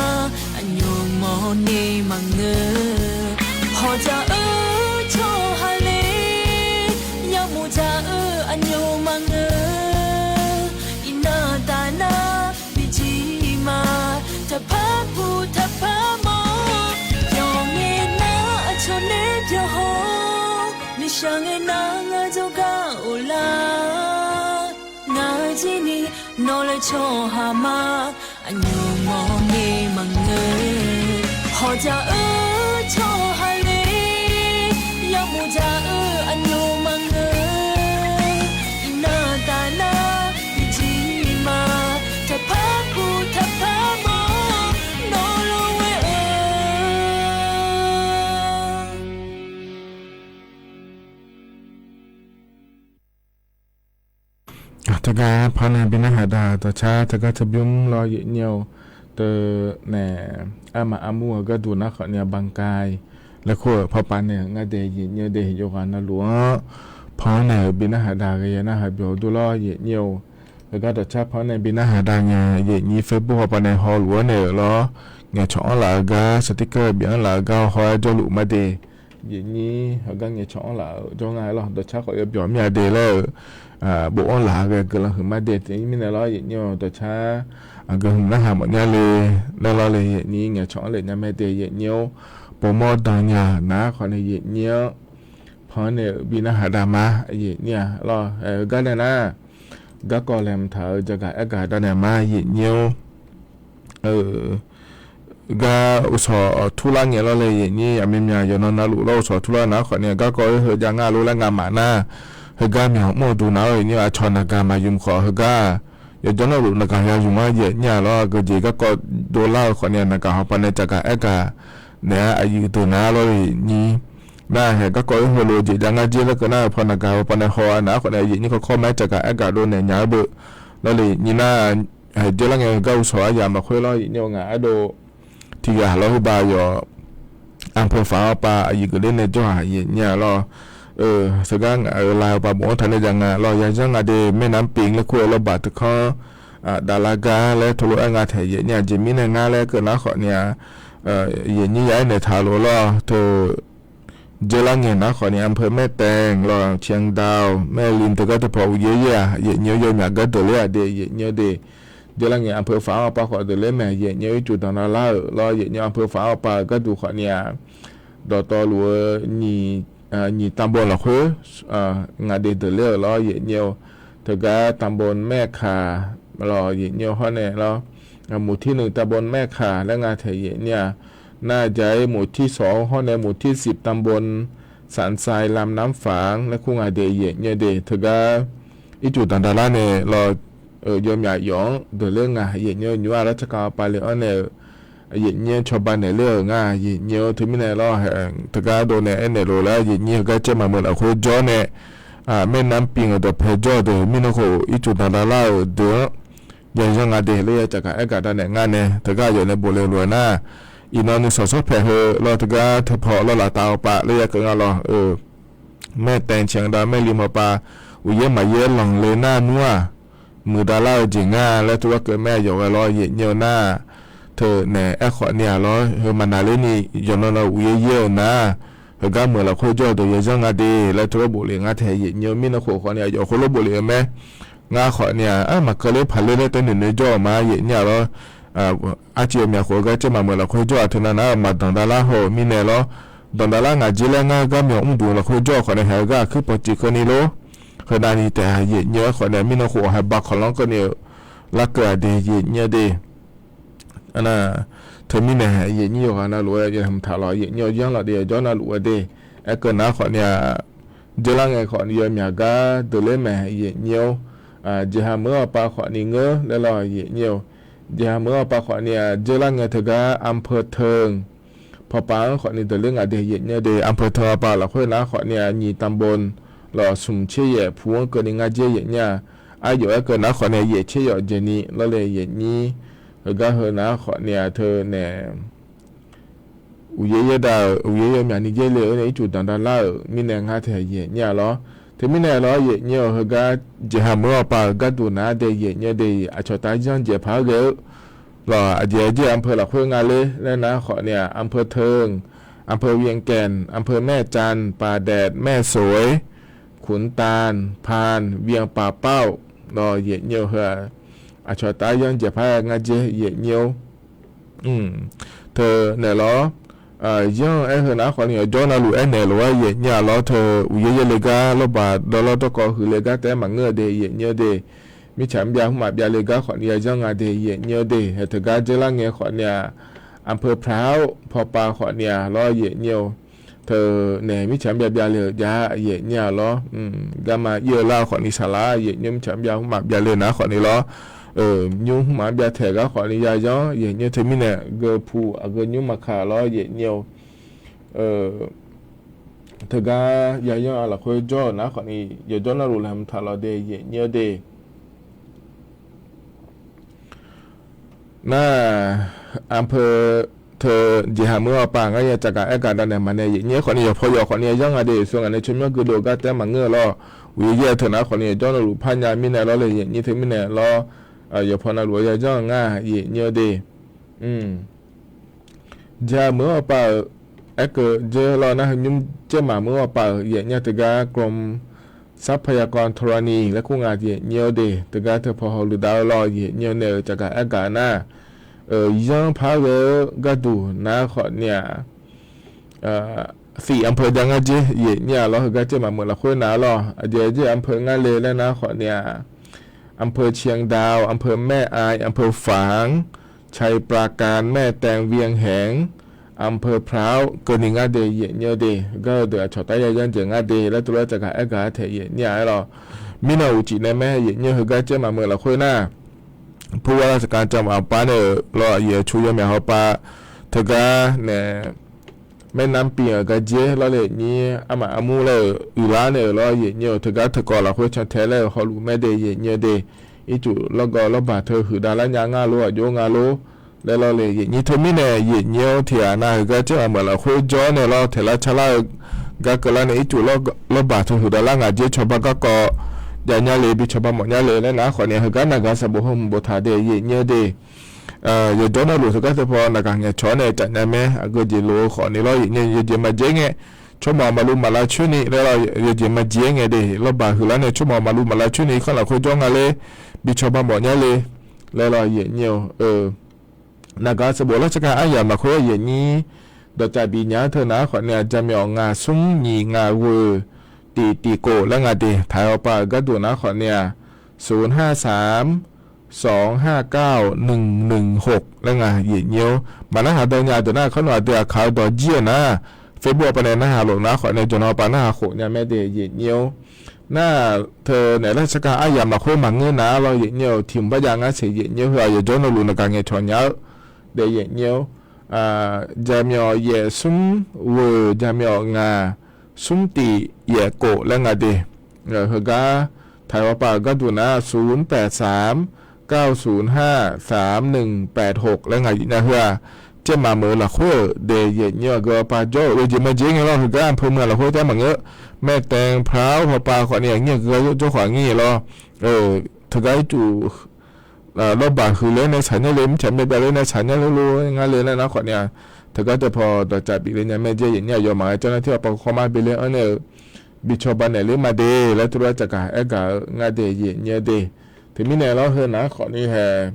aqnymq mawrni maqngeur. Hawqdzaq-eu tsawrhaq le, yamq dzaq-eu aqnymq maqngeur. Iqnan taf nar bijir ma, taqpar puq taqpar mawr. Yawqngae nar aqcawq nae byaqhaw, miqshaq ngae nar ngar jawrgar of lar. Ngaq jir ni nawq laer tsawrhaq ma, aqnymq mawrni maqngeur. Hawqdzaq-eu tsawrhaq le, yamq dzaq-eu aqnymq maqngeur. Iqnan taf nar bijir ma, taqpar puq taqpar mawr, nawq lof ghae-eu. Teugar par nae bi narhaq daq dawqcar teugar teu bymr lawr yaeqnyir-eu, teu nae armaf armur-eu gharduq nar khawf ni-a banqkai laer kur-euq pawpav nae-euq ngar de yaeqnyir-eu de yawqghaq navluf-anr, pan-anr nae-euq bi narhaq daq ghae ya narhaq byawq dur lawr yaeqnyir-eu. Heugar dawqcar pan-anr nae bi narhaq daq ngae yaeqnyir Facebook hawpav nae hawluf-anr nae-euq lawr, ngaeqcawq-anr laf-eu gar, saqtirkar bif-anr laf-eu gar hawr-aer jawrluf mar de. Yaeqnyir heugar ngaeqcawq-anr laf-euq jawr nga lawr, dawqcar khawf yawbyawq mir-a de laer-euq, bofanr laf-a ghae guiqlanq huiq mar de. Teumirnae lawr yaeqnyir-eu dawqcar, aqgeu hmq narhaq mawfnya le laer lawr le yaeqnyir ngaeqcawq-anr lef nya mae de yaeqnyir-or. Pov mawr dan nya-euq nar khawf nae yaeqnyir-anr pan-anr nae-euq bi narhaq daq ma yaeqnyir-a lawr. Heugar nae nar, garkawv laeqhmq taq-euq jaqgaq aergaq danae ma yaeqnyir-or. Gar uqshawq turlar ngae lawr le yaeqnyir, aqmyanmyaq yawqnan navluf lawr uqshawq turlar nar khawf ni-a garkawv-aer heu jav nga lor laer ngamaf nar, heugar myaq mr-eu duq nar-awr yaeqnyir aqcawq naqgaq maqymq khawf heugar yawqjawr navluf naqgaq ya ymq-anr yaeqnyir-a lawr. Aqgeujeq garkawv dovlar-eu khawf ni-a naqgaq hawpav nae jaqgaq aergaq naeq-aer aqyuif deuq nar lawr le yaeqnyir. Nar haeq garkawv-aer heulof jeq jav ngar jer laer keuv nar-eu paw naqgaq hawpav nae haw-a nar khawf ni-a yaeqnyir kawkawr ma-aer jaqgaq aergaq dovnaeq nya-eu beu lawr le yaeqnyir nar, haeq dzeurlar ngae heugar uqshawq aryamq lafkhoer lawr yaeqnyir-eu ngaq aerdov tiqghaq lawr heuba yawf anpeu faq-anr pav aqyuif geufler nae jawr-aq yaeqnyir-a lawr. Teugar ngaq-euq lai-eu pav bofanr taq nae jav nga lawr, yazanr nga de maernamv ping laer kur-eu lawrbaq teukanr davlar gar laer teulof-aer nga taeq yaeqnyir-a. Jeq mirnae ngar laer keuv nar khawf ni-a, yaeqnyir ya-aer naeq taq lof lawr teu dzeurlar ngae nar khawf ni anpeu maertaev lawr, ciqdau maerlim teugar teupaw uqyaer yaer-aq yaeqnyir-eu yawmyaq gar deuqler-aq de yaeqnyir-eu de. Dzeurlar ngae anpeu faq-anr pav khawf deuqler mae yaeqnyir-eu ircuf danqdav lar-euq lawr yaeqnyir-eu anpeu faq-anr pav-euq gharduq khawf ni-a, dawqtawvluf-eu nyiq tanqbov lafkhoer ngaq de deuqler-euq lawr yaeqnyir-eu. Teugar tanqbov maerkaq lawr yaeqnyir-eu hawr nae lawr, muqtir nuiq tanqbov maerkaq laer nga taeq yaeqnyir-a. Nar jaq-ir muqtir sawq-anr hawr nae muqtir siq tanqbov sanqsai lamnamr faq-anr laer kur nga de yaeqnyir-eu de. Teugar ircuf danqdav lar nae lawr, yawmyaq yawf-anr deuqler nga yaeqnyir-eu nymr-a lar tsarkhav pav le-anr nae-euq yaeqnyir cawba naeq ler-euq nga yaeqnyir-eu teumirnae lawr, teugar dovnaeq aernaeq lof laer yaeqnyir heugar caer maqmeuq lafkhoer jawr nae, maernamv ping-euq dawqpae jawr-eu deuq mirnan khof ircuf danqdav lar-euq deuq-anr yazanr nga de laer ya caqgaq aergaq danaeq ngar nae teugar aqyawf nae bofle lof-aer nar, iqnan nuisawq sawr paeq heu lawr teugar teupaw lawr laftav-awr pav laer ya keuv nga lawr-eu. Maertaev ciqdau maerlim-awr pav uqyaer maqyaer lanqle nar nmr-aq, muiqdav lar-eu jeq nga laer teugar keuv mae yawf ghae lawr yaeqnyir-eu nar, teunaeq aerkhawf ni-a lawr heu maqnaqlerni yawqnan na uqyaer yaer-eu nar, heugar meuq lafkhoer jawr-eu deuq yazanr nga de laer teugar bofle ngar taeq yaeqnyir-eu mirnan khof khawf ni-a yawf khoerlof bofle-eu mae. Ngar khawf ni-a, maqkeuv ler paq ler laer taef noeq noeq jawr-euq ma yaeqnyir-a lawr. Arciv yawmyaq khof-eu gar caer maqmeuq lafkhoer jawr-aq teunav nar-eu maqdanqdav lar haw-euq mirnae lawr. Danqdav lar ngaq jer laer ngar garmyawf mr duq lafkhoer jawr-eu khawf nae haeq-eu gar aqkuir pawqciv keuvni lor. Heunav ni taef-a yaeqnyir-eu aerkhawf nae mirnan khof haeq ba kawqlanr keuvni-eu larkeuv-aq de yaeqnyir-eu de. Teumirnae yaeqnyir yawqghaq navluf-aer yawhmq taq lawq yaeqnyir-eu yanr laf de yawqjawr navluf-aer de. Aerkeuv nar khawf ni-a, dzeurlar ngae khawf ni yawmyaq gar deuqler mae yaeqnyir-or. Jeqha meuq-anr awqpav khawf ni ngeur laer lawr yaeqnyir-eu. Jeqha meuq-anr awqpav khawf ni-a dzeurlar ngae teugar anpeu teu pawqpav-anr khawf ni deuqler nga de yaeqnyir-eu de. Anpeu teu awqpav lafkhoer nar khawf ni-a nyiq tanqbov lawq smq tser yaef pu-anr keuvni ngar jer yaeqnyir-a. Aryawf aerkeuv nar khawf ni-a yaef tser yawf jeq ni lawr le yaeqnyir. Heugar heu nar khawf ni-a teunaeq uqyaer yaerdav-euq uqyaer yawmyaq ni yaerle-eu nae ircuf danqdav lar-euq mirnae ngar taeq yaeqnyir-a lawr. Teumirnae lawr yaeqnyir-eu heugar jeqha meuq-anr awqpav-euq gharduq nar de yaeqnyir-eu de. Aqcawq taf-aer janrjaeq paq-aer ghae-eu Lawq, aqjeq-aer jeq-aq อำเภอ lafkhoer nga ler laer nar khawfni-aq, อำเภอเทิง อำเภอเวียงแก่น อำเภอแม่จันทร์ ป่าแดด แม่สวย ขุนตาล พาน เวียงป่าเป้า lawq yaeqnyir-eu heu-aq, aqcawq taef-aer yanr jeq par-aer ngar jer yaeqnyir-or. Teunaeq lawr, yanr-eu aer heu nar khawfni yawqjawr navluf aernaeq lof-aer yaeqnyir-aq lawr, teu uqyaer yaerle gar lawrbaq dawrlawr dawrkawv huiqle gar taef-aer maqngeur-eu de yaeqnyir-eu de. Mirtsaq mrbyav hmqmaq byav le gar khawfni ya yanr nga de yaeqnyir-eu de. Hae teugar dzeurlar ngae khawfni-aq, อำเภอพร้าว pawpav khawfni-aq lawr yaeqnyir-eu. Teunaeq mirtsaq mrbyav byav le-euq jav yaeqnyir-aq lawr, garma ir-eu lar khawfni saqlar yaeqnyir mirtsaq mrbyav hmqmaq byav le nar khawfni lawr, nymr hmqmaq byav taeq gar khawfni ya yanr yaeqnyir teumirnae geupuq aqgeu nymr maqkaq lawr yaeqnyir-eu. Teugar ya yanr-eu lafkhoer jawr-euq nar khawfni yawqjawr navluf laeqhmq taq lawq de yaeqnyir-eu de. Nar, อำเภอ teu jeqhaq meuq-anr awqpav ngar ya caqgaq aergaq davnaeq maqnaeq yaeqnyir khawfni yawqpaw yawq khawfni ya yanr nga de. Yawqsur ngaq nae tsawrmyanr geudov-eu gar taef-aer maqngeur-eu lawr. Uqyaer yaer-eu teu nar khawfni yawqjawr navluf parnya mirnae lawr le yaeqnyir teumirnae lawr, yawqpaw navluf-eu ya yanr-eu ngar yaeqnyir-eu de. Jeqhaq meuq-anr awqpav-euq aerkeuv dzeur lawr nar, heu nymr dzaermaf meuq-anr awqpav-euq yaeqnyir teugar กรมทรัพยากรธรณี laer kur nga yaeqnyir-eu de. Teugar teupaw hawluf dav-eu lawr yaeqnyir-eu nae-euq caqgaq aergaq nar, yanr par ghae-eu gharduq nar khawfni-aq, สี่อำเภอ jav ngar jer yaeqnyir-aq lawr, heugar dzaermaf meuq lafkhoer nar lawr, aqjeq-aer jeq อำเภอ ngar le laer nar khawfni-aq, อำเภอเชียงดาว อำเภอแม่อาย อำเภอฝาง ชัยปราการ แม่แตง เวียงแหง อำเภอพร้าว keuvni ngar de yaeqnyir-eu de. Heugar-eu deuq aqcawq taef-aer ya yanr jeq ngar de laer teulof-aer caqgaq aergaq-aer taeq yaeqnyir-aq-aer lawr. Mirnan uqcif nae mae yaeqnyir-eu heugar dzaermaf meuq lafkhoer nar, ผู้ว่าราชการจังหวัด awqpav nae-euq lawr aqyuif aqtsu yawmyaq hawpav teugar nae แม่น้ำปิง gaqjir lawr le yaeqnyir, armaf armur laer-euq uiqlar nae-euq lawr yaeqnyir-eu teugar teukawv lafkhoer cantae laer-euq hawluf mae de yaeqnyir-eu de. Ircuf lawrgawv lawrbaq teu huiqdav lar nya ngar lor, aqjox nga lor laer lawr le yaeqnyir teumirnae yaeqnyir-awr tiqghaq nar heugar dzaermaf meuq lafkhoer jawr nae lawr taeqlar carlar-eu gar keuvlar nae ircuf lawrbaq teu huiqdav lar ngaq jer cawba garkawv jav nyar le, bi cawba mawf nyar le laer nar khawfni heugar naqgaq sanqbof heu hmq boftaq de yaeqnyir-eu de. Yawqjawr navluf teugar teupaw naqgaq ngaeqcawq-awr nae caf nya mae. Aqgeu jeq lof-eu khawfni lawr yaeqnyir-eu yawjeq maqjeq ngae, tsawrmawq maqluv maqlav coer ni laer lawr yawjeq maqjeq ngae de. Lawrbaq huiqlar nae tsawrmawq maqluv maqlav coer ni khanr lafkhoer jawr nga ler, bi cawba mawf nyar le laer lawr yaeqnyir-eu naqgaq sanqbof lar carkar aryamq lafkhoer yaeqnyir dawqcav bif nya-anr teu nar khawfni-aq, jaqmyawf ngaq smr nyiq ngaq ghoeq tiq tiq kof laer nga de. Taq-eu awqpav-euq gharduq nar khawfni-aq, ศูนย์ห้าสามสองห้าเก้าหนึ่งหนึ่งหก laer nga yaeqnyir-or. Maqnarhaq dawq nya deuq nar khawfni aqdui aqkaq-eu dawq jir-euq nar, Facebook awqpav nae narhaq lof nar khawfni jawqnan awqpav narhaq khof nya mae de yaeqnyir-or. Nar teu naeq lar carkar aryamq lafkhoer maqngeur nar lawr yaeqnyir-eu tiq hmq barjav ngar seq yaeqnyir-eu heu-aq yawqjawr navluf naqgaq ngaeqcawq nya-eu de yaeqnyir-or. Jaqmyawf yaef smr ghoeq jaqmyawf ngaq smr tiq yaef kof laer nga de. Heugar taq-eu awqpav-euq gharduq nar ศูนย์แปดสามเก้าศูนย์ห้าสามหนึ่งแปดหก laer nga yaeqnyir-eu heu-aq, dzaermaf meuq-eu lafkhoer-euq de yaeqnyir-eu aqgeu awqpav jawr-euq yawjeq maqjeq ngae lawr heugar อำเภอเมือง lafkhoer taef-aer maqngeur. แม่แตง พร้าว hawpav khawfni aqnyir aqgeu jawr khawf aqnyir lawr. Teugar ircuf lawrbaq huiq ler nae tsaq nyar le, mirtsaq myav byav ler nae tsaq nyar le lor ngar le laer nar khawfni-aq, teugar teupaw dawqcav bif le nya mae jaer yaeqnyir aqyawfmaf-aer jar nar tir awqpav khawkhaw mar bele-anr nae-eu bi cawba naeq ler ma de laer teulof-aer caqgaq aergaq-eu ngar de yaeqnyir-eu de. Teumirnae lawr heu nar khawfni hae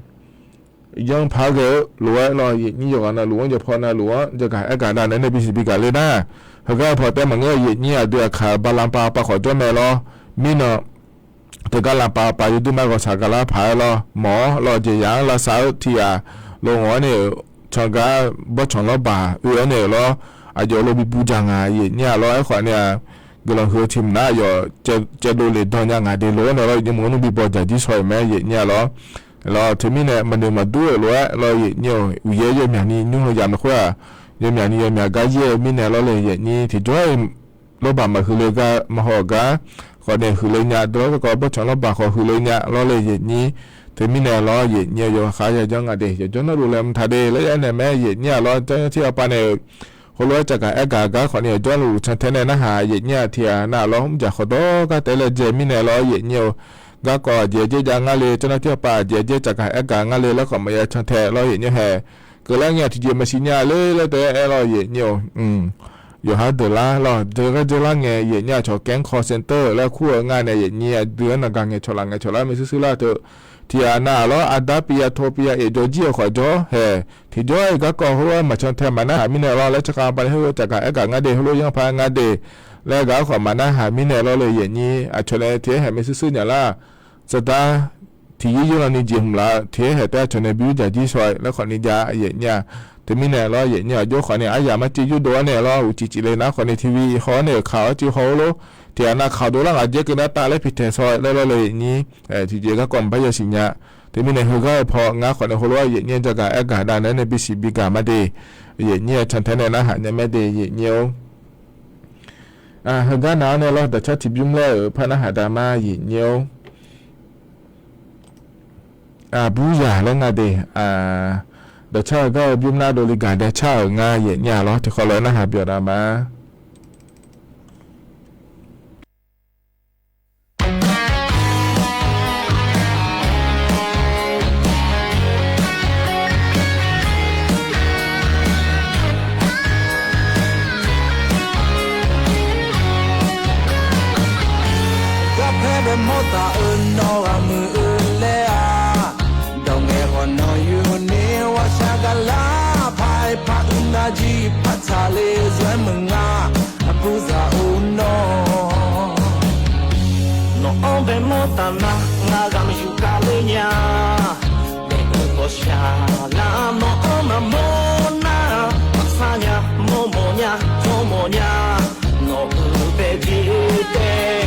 yanr par ghae-eu lof-aer lawr yaeqnyir yawqghaq navluf-anr yawqpaw navluf-anr jagaq aergaq nav naeq-aer nae bisiq bigaq le nar, heugar-eu paw taef-aer maqngeur yaeqnyir aqdui aqkaq bala pav pav khawf jawr mae lawr. Mirnan teugar lapav pav yawdur mar ghawqshaq gaqlar paq-aer lawr mawf-awr lawr jeqzaq-anr lavsav-eu tiq ghaq lo ngawq-anr nae-euq cangar bawrtsanq lawrbaq oe-anr nae-euq lawr, aqjox lo bi bu dzaq ngaq yaeqnyir-a lawr. Aerkhawf ni-aq, guiqlanq huiq-eu tiq mq nar aqyawf caevdov le dan nya ngaq de lo-anr nae lawr, yaeqnyir mq-anr nmr bi baw dzaq jir shaw-euq mae yaeqnyir-a lawr. Lawr teumirnae maqnoeq maqdur-euq lof-aer lawr yaeqnyir-euq uqyaer yawmyaq ni nymr heu yamq lafkhoer-aq, yawmyaq ni yawmyaq gar yaer-eu mirnae lawr le yaeqnyir tiqjawr-iq lawrbaq maqhuiq le gar maqhaw-euq gar khawf nae huiq le nya dawr garkawv bawrtsanq lawrbaq khawf huiq le nya lawr le yaeqnyir. Teumirnae lawr yaeqnyir-eu yawkhav yajanr nga de yawqjawr navluf laeqhmq taq de laer aer naeq mae yaeqnyir-a lawr janr-anr tir awqpav nae-euq heulof-aer caqgaq aergaq gar khawf ni yawqjawr navluf cantae nae narhaq yaeqnyir-a tiq ghaq nav lawr mrjaq khawqdawr gar taef-aer laejae mirnae lawr yaeqnyir-eu garkawv aqjeq-aer jav ngar le, เจ้าหน้าที่ hawpav aqjeq-aer jav gaq aer gaq ngar le laer khawf maqya can tae lawr yaeqnyir hae. Keuvlar ngae tiqjeq maqsiq nya ler laer taef-aer aer lawr yaeqnyir-or. Yawqha deuq lar lawr deuq ghae dzeurlar ngae yaeqnyir aqcawq แก๊ง call center laer kur-eu ngar nae yaeqnyir aqdui-anr naqgaq ngaeqcawq laf ngaeqcawq lar maershuir shuir lar teu. Tiqghaq nav-aq lawr aqda pif ya to pif ya eq jawr jir-eu khawf jawr hae. Tiqjawr-aer garkawv heulof-aer maqcan tae maqnarhaq mirnae lawr laer tsawrkhav bani heulof tsafgaq aer gaq ngar de heulof yanrpaq ngar de laer gaq-awr khawf maqnarhaq mirnae lawr le yaeqnyir aqcawq nae tiq-aer haeq maershuir shuir nya lar. Saqdaq tiqyir yurlan ni jeq hmq laf-eu tiq-aer haeq taef-aer aqcawq nae bi yur jaq jir shaw-aer laer khawf ni jav yaeqnyir-aq. Teumirnae lawr yaeqnyir aqjox khawf ni aryaq marciv yurdov-aer nae lawr uqcif cifle nar khawf ni tiqvi haw-awr nae-euq kaq-awr civ haw-eu lor. Tiqghaq nav kaq dovlar ngaq dzaer keuv nar tav laer piqtaeq shaw-aer laer lawr le yaeqnyir. Tiqjeq garkawv maqbar yasiq nya. Teumirnae heugar-eu paw ngar khawf nae heulof-aer yaeqnyir jagaq aer gaq dav naeq-aer nae bisiq bigaq ma de. Yaeqnyir-a can tae nae narhaq nya mae de yaeqnyir-or. Heugar nav-anr nae lawr daqcar tiqbymr laer-euq par narhaq dav ma yaeqnyir-or. Aqburyaq laer nga de. Dawqcar-eu gar-eu bymr nar dovle gaq dae car-euq nga yaeqnyir-a lawr tiqkawv lof-aer narhaq byawq dav ma. Garpaer bae mawrtaf-eu nawr ghaq muiq-eu laer-aq, dawq ngaeq khawf nanq yuni ghawqshaq gaqlar paq-aer par uiv nar jir par tsaqle zaw-aer meuq nga, aqburzaq-or nawr. Nawq-anr bae mawrtaf nar ngar ghaq muiq yuf kale nya. Daef-eu ghawqshaq lar nawq-anr maqmawr nar, maqsar nya, mawrmawf nya, jawrmawf nya, nawq-euq bae jeq taef.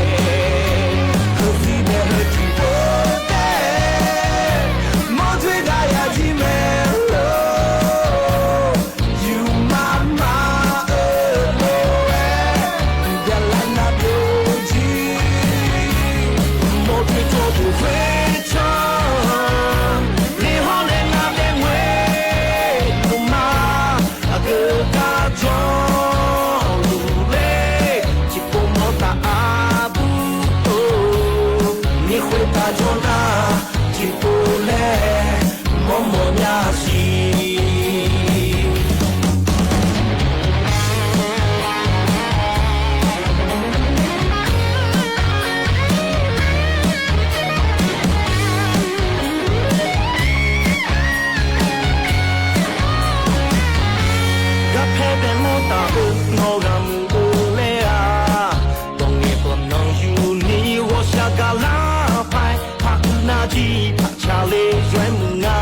Heuzir bae heujeq-or taef, mawrdoer gaq yaq jir mae lor. Yufmaf maf-eu lof-aer, uqbya lar nar byovjir, mawrdoer jawrduq khoercan, lehawr nae ngar bae ngoer luf ma. Aqgeu gar jawrluf ler, tiqpov mawrtaf aqbur-or, mir khoertav jawr nar, tiqpov laer mawrmawf nya siq. Garpaer bae mawrtaf-eu nawr ghaq muiq-eu laer-aq, dawq ngaeq khawf nanq yuni ghawqshaq gaqlar paq-aer par uiv nar jir par tsaqle zaw-aer meuq nga,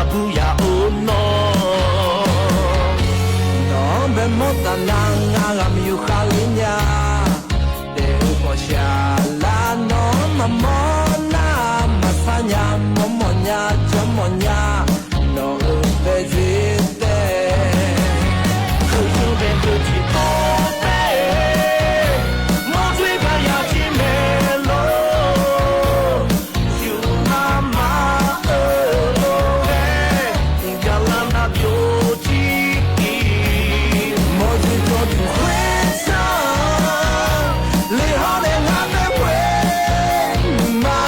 aqburyaq-or nawr. Nawq-anr bae mawrtaf nar ngar ghaq muiq yuf khaler nya. Daef-eu ghawqshaq lar nawq-anr maqmawr nar, maqsar nya, mawrmawf nya, jawrmawf nya, nawq-euq bae jeq taef. Heuzir bae heujeq-or taef, mawrdoer gaq yaq jir mae lor. Yufmaf maf-eu lof-aer, uqbya lar nar byovjir, mawrdoer jawrduq khoercan, lehawr nae ngar bae ngoer luf ma.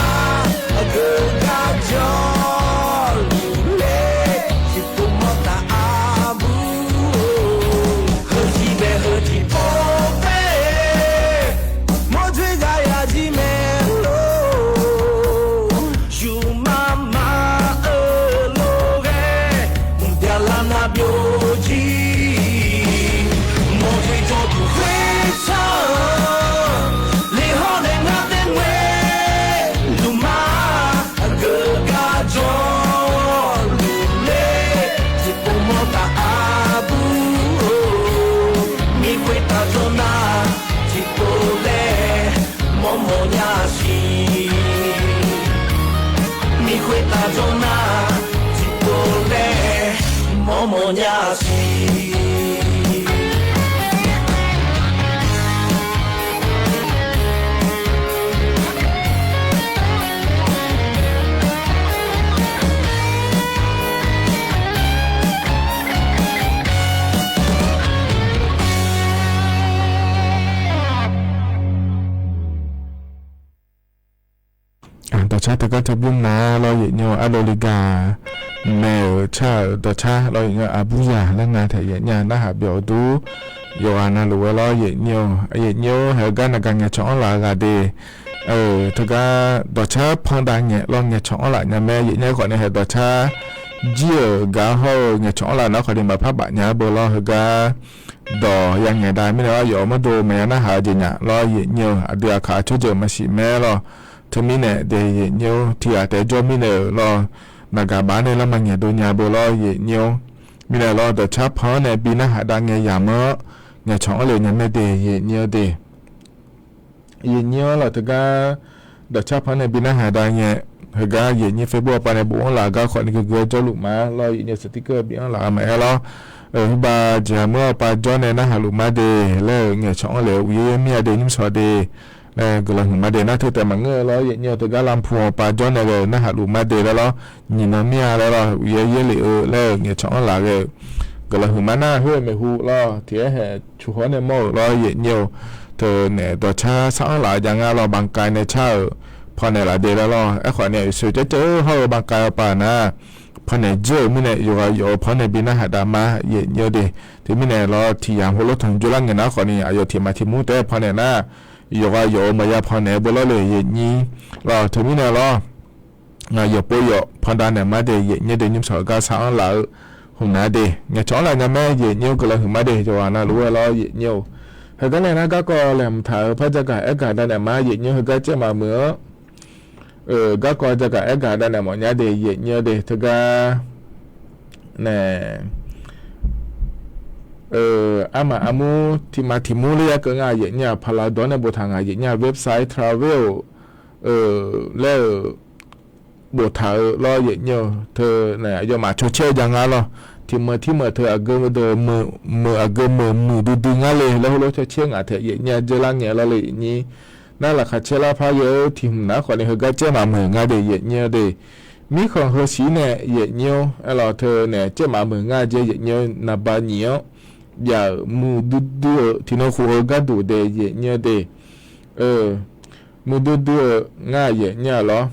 Aqgeu gar jawrluf ler, tiqpov mawrtaf aqbur-or, heuzir bae heujeq-or taef, mawrdoer gaq yaq jir mae lor. Yufmaf maf-eu lof-aer, uqbya lar nar byovjir, mawrdoer jawrduq khoercan, lehawr nae ngar bae ngoer luf ma. Aqgeu gar jawrluf ler, tiqpov mawrtaf aqbur-or, mir khoertav jawr nar, tiqpov laer mawrmawf nya siq. Mir khoertav jawr nar, tiqpov laer mawrmawf nya siq. Teugar teu bymr na lawr yaeqnyir-eu ardov li gaq mae-euq car-euq dawqcar lawr yaeqnyir-eu aqburyaq laer nga taeq yaeqnyir-a narhaq byawq-eu dur yawqghaq navluf-aer lawr yaeqnyir-eu, yaeqnyir-or haeq-eu gar naqgaq ngaeqcawq-anr laf-eu ghaq de. Teugar dawqcar pandav ngaeq lawr ngaeqcawq-anr laf nya mae yaeqnyir khawf nae haeq dawqcar jir-euq gar hawr-eu ngaeqcawq-anr laf nar khawf ni maqpar baf nya-a beu lawr heugar dawq ya ngaeq dav mirnae lawr yawf-eu mawrdo maqya narhaq-eu jeq nyaf lawr yaeqnyir-eu aqdui aqkaq aqcawr jeq maqsiq mae lawr. Teumirnae de yaeqnyir-or tiqghaq taef jawr mirnae-euq lawr naqgaq baf-anr nae lanma ngaeqdov nya beu lawr yaeqnyir-or. Mirnae lawr dawqcar pan-anr nae bi narhaq dav ngae yamq-anr ngaeqcawq-anr le nya mae de yaeqnyir-eu de. Yaeqnyir-anr lawr teugar dawqcar pan-anr nae bi narhaq dav ngae heugar yaeqnyir Facebook-awr pav nae bof-anr laf-eu gar khawf ni guiqguiq-aer jawrluf ma lawr yaeqnyir-eu sticker bi-anr laf-eu maqaer lawr. Heubav jeq-aq meur-awr pav jawr nae narhaq luf ma de laer-euq ngaeqcawq-anr le uqyaer yaer mir-a de nymrshawq de. Laer guiqlanq huiq ma de nar teu taef maqngeur-eu lawr yaeqnyir-eu teugar lampu-awr pav jawr nae ghae-eu narhaq luf ma de laer lawr nyiq nan mir-a laer lawr uqyaer yaer lef-eu laer-euq ngaeqcawq-anr laf ghae-eu guiqlanq huiq ma nar khoer maeqhu lawr tiq aer haeq cuq haw-awr nae mawr-euq lawr yaeqnyir-eu. Teu naeq dawqcar sar-anr laf-eu jav ngar lawr baqkav nae car-euq pannaeq laf de laer lawr aerkhawf nae uqshoe caercaer-eu hawr-eu baqkav-awr pav nar pannaeq jir-euq mirnae yawqghaq yawf-eu pan-anr nae bi narhaq dav ma yaeqnyir-eu de. Teumirnae lawr tiq yamq heulof tanq jawrlar ngae nar khawf ni aqyawf tiq maf tiq mur taef-aer pannaeq nar yawqghaq yawf-eu maqya pannaeq beu lawr le yaeqnyir lawr teumirnae lawr yawqpov yawf pandav naeq ma de yaeqnyir de nymrshawq-eu gar sar-anr laf-eu hmq na de ngaeqcawq-anr laf nya mae yaeqnyir-or guiqlanq huiq ma de yawqghaq navluf-aer lawr yaeqnyir-or. Heugar nae nar garkawv laeqhmq taq-euq par jagaq aergaq dav naeq ma yaeqnyir heugar caer maqmuiq-anr garkawv jagaq aergaq dav naeq mawf nya de yaeqnyir-eu de teugar nae armaf armur tiq maf tiq mur ler ya keuv nga yaeqnyir-aq paqlaq dawq-anr nae boftaq nga yaeqnyir-aq website travel-eu laer-euq boftaq-eu lawr yaeqnyir-eu teu nae aqyawfmaf cawcaer-eu jav nga lawr. Tiq meuq tir meuq teu aqgeu meuq deuq meuq aqgeu meuq muiqdui dui ngar le laer heulof cawcaer ngaq taef yaeqnyir-a dzeurlar ngae lawr le yaeqnyir. Nar laqkhaq caer lar par ghae-eu tiq hmq nar khawf ni heugar caer maqmuiq nga de yaeqnyir-eu de. Mirkhanq heu siq nae yaeqnyir-or aerlawq teu nae caer maqmuiq ngar jeq yaeqnyir-eu naqba nyiq-anr jav-euq muiqdui dui-euq tiqnan khof-eu gharduq de yaeqnyir-eu de. Muiqdui dui-euq ngar yaeqnyir-a lawr.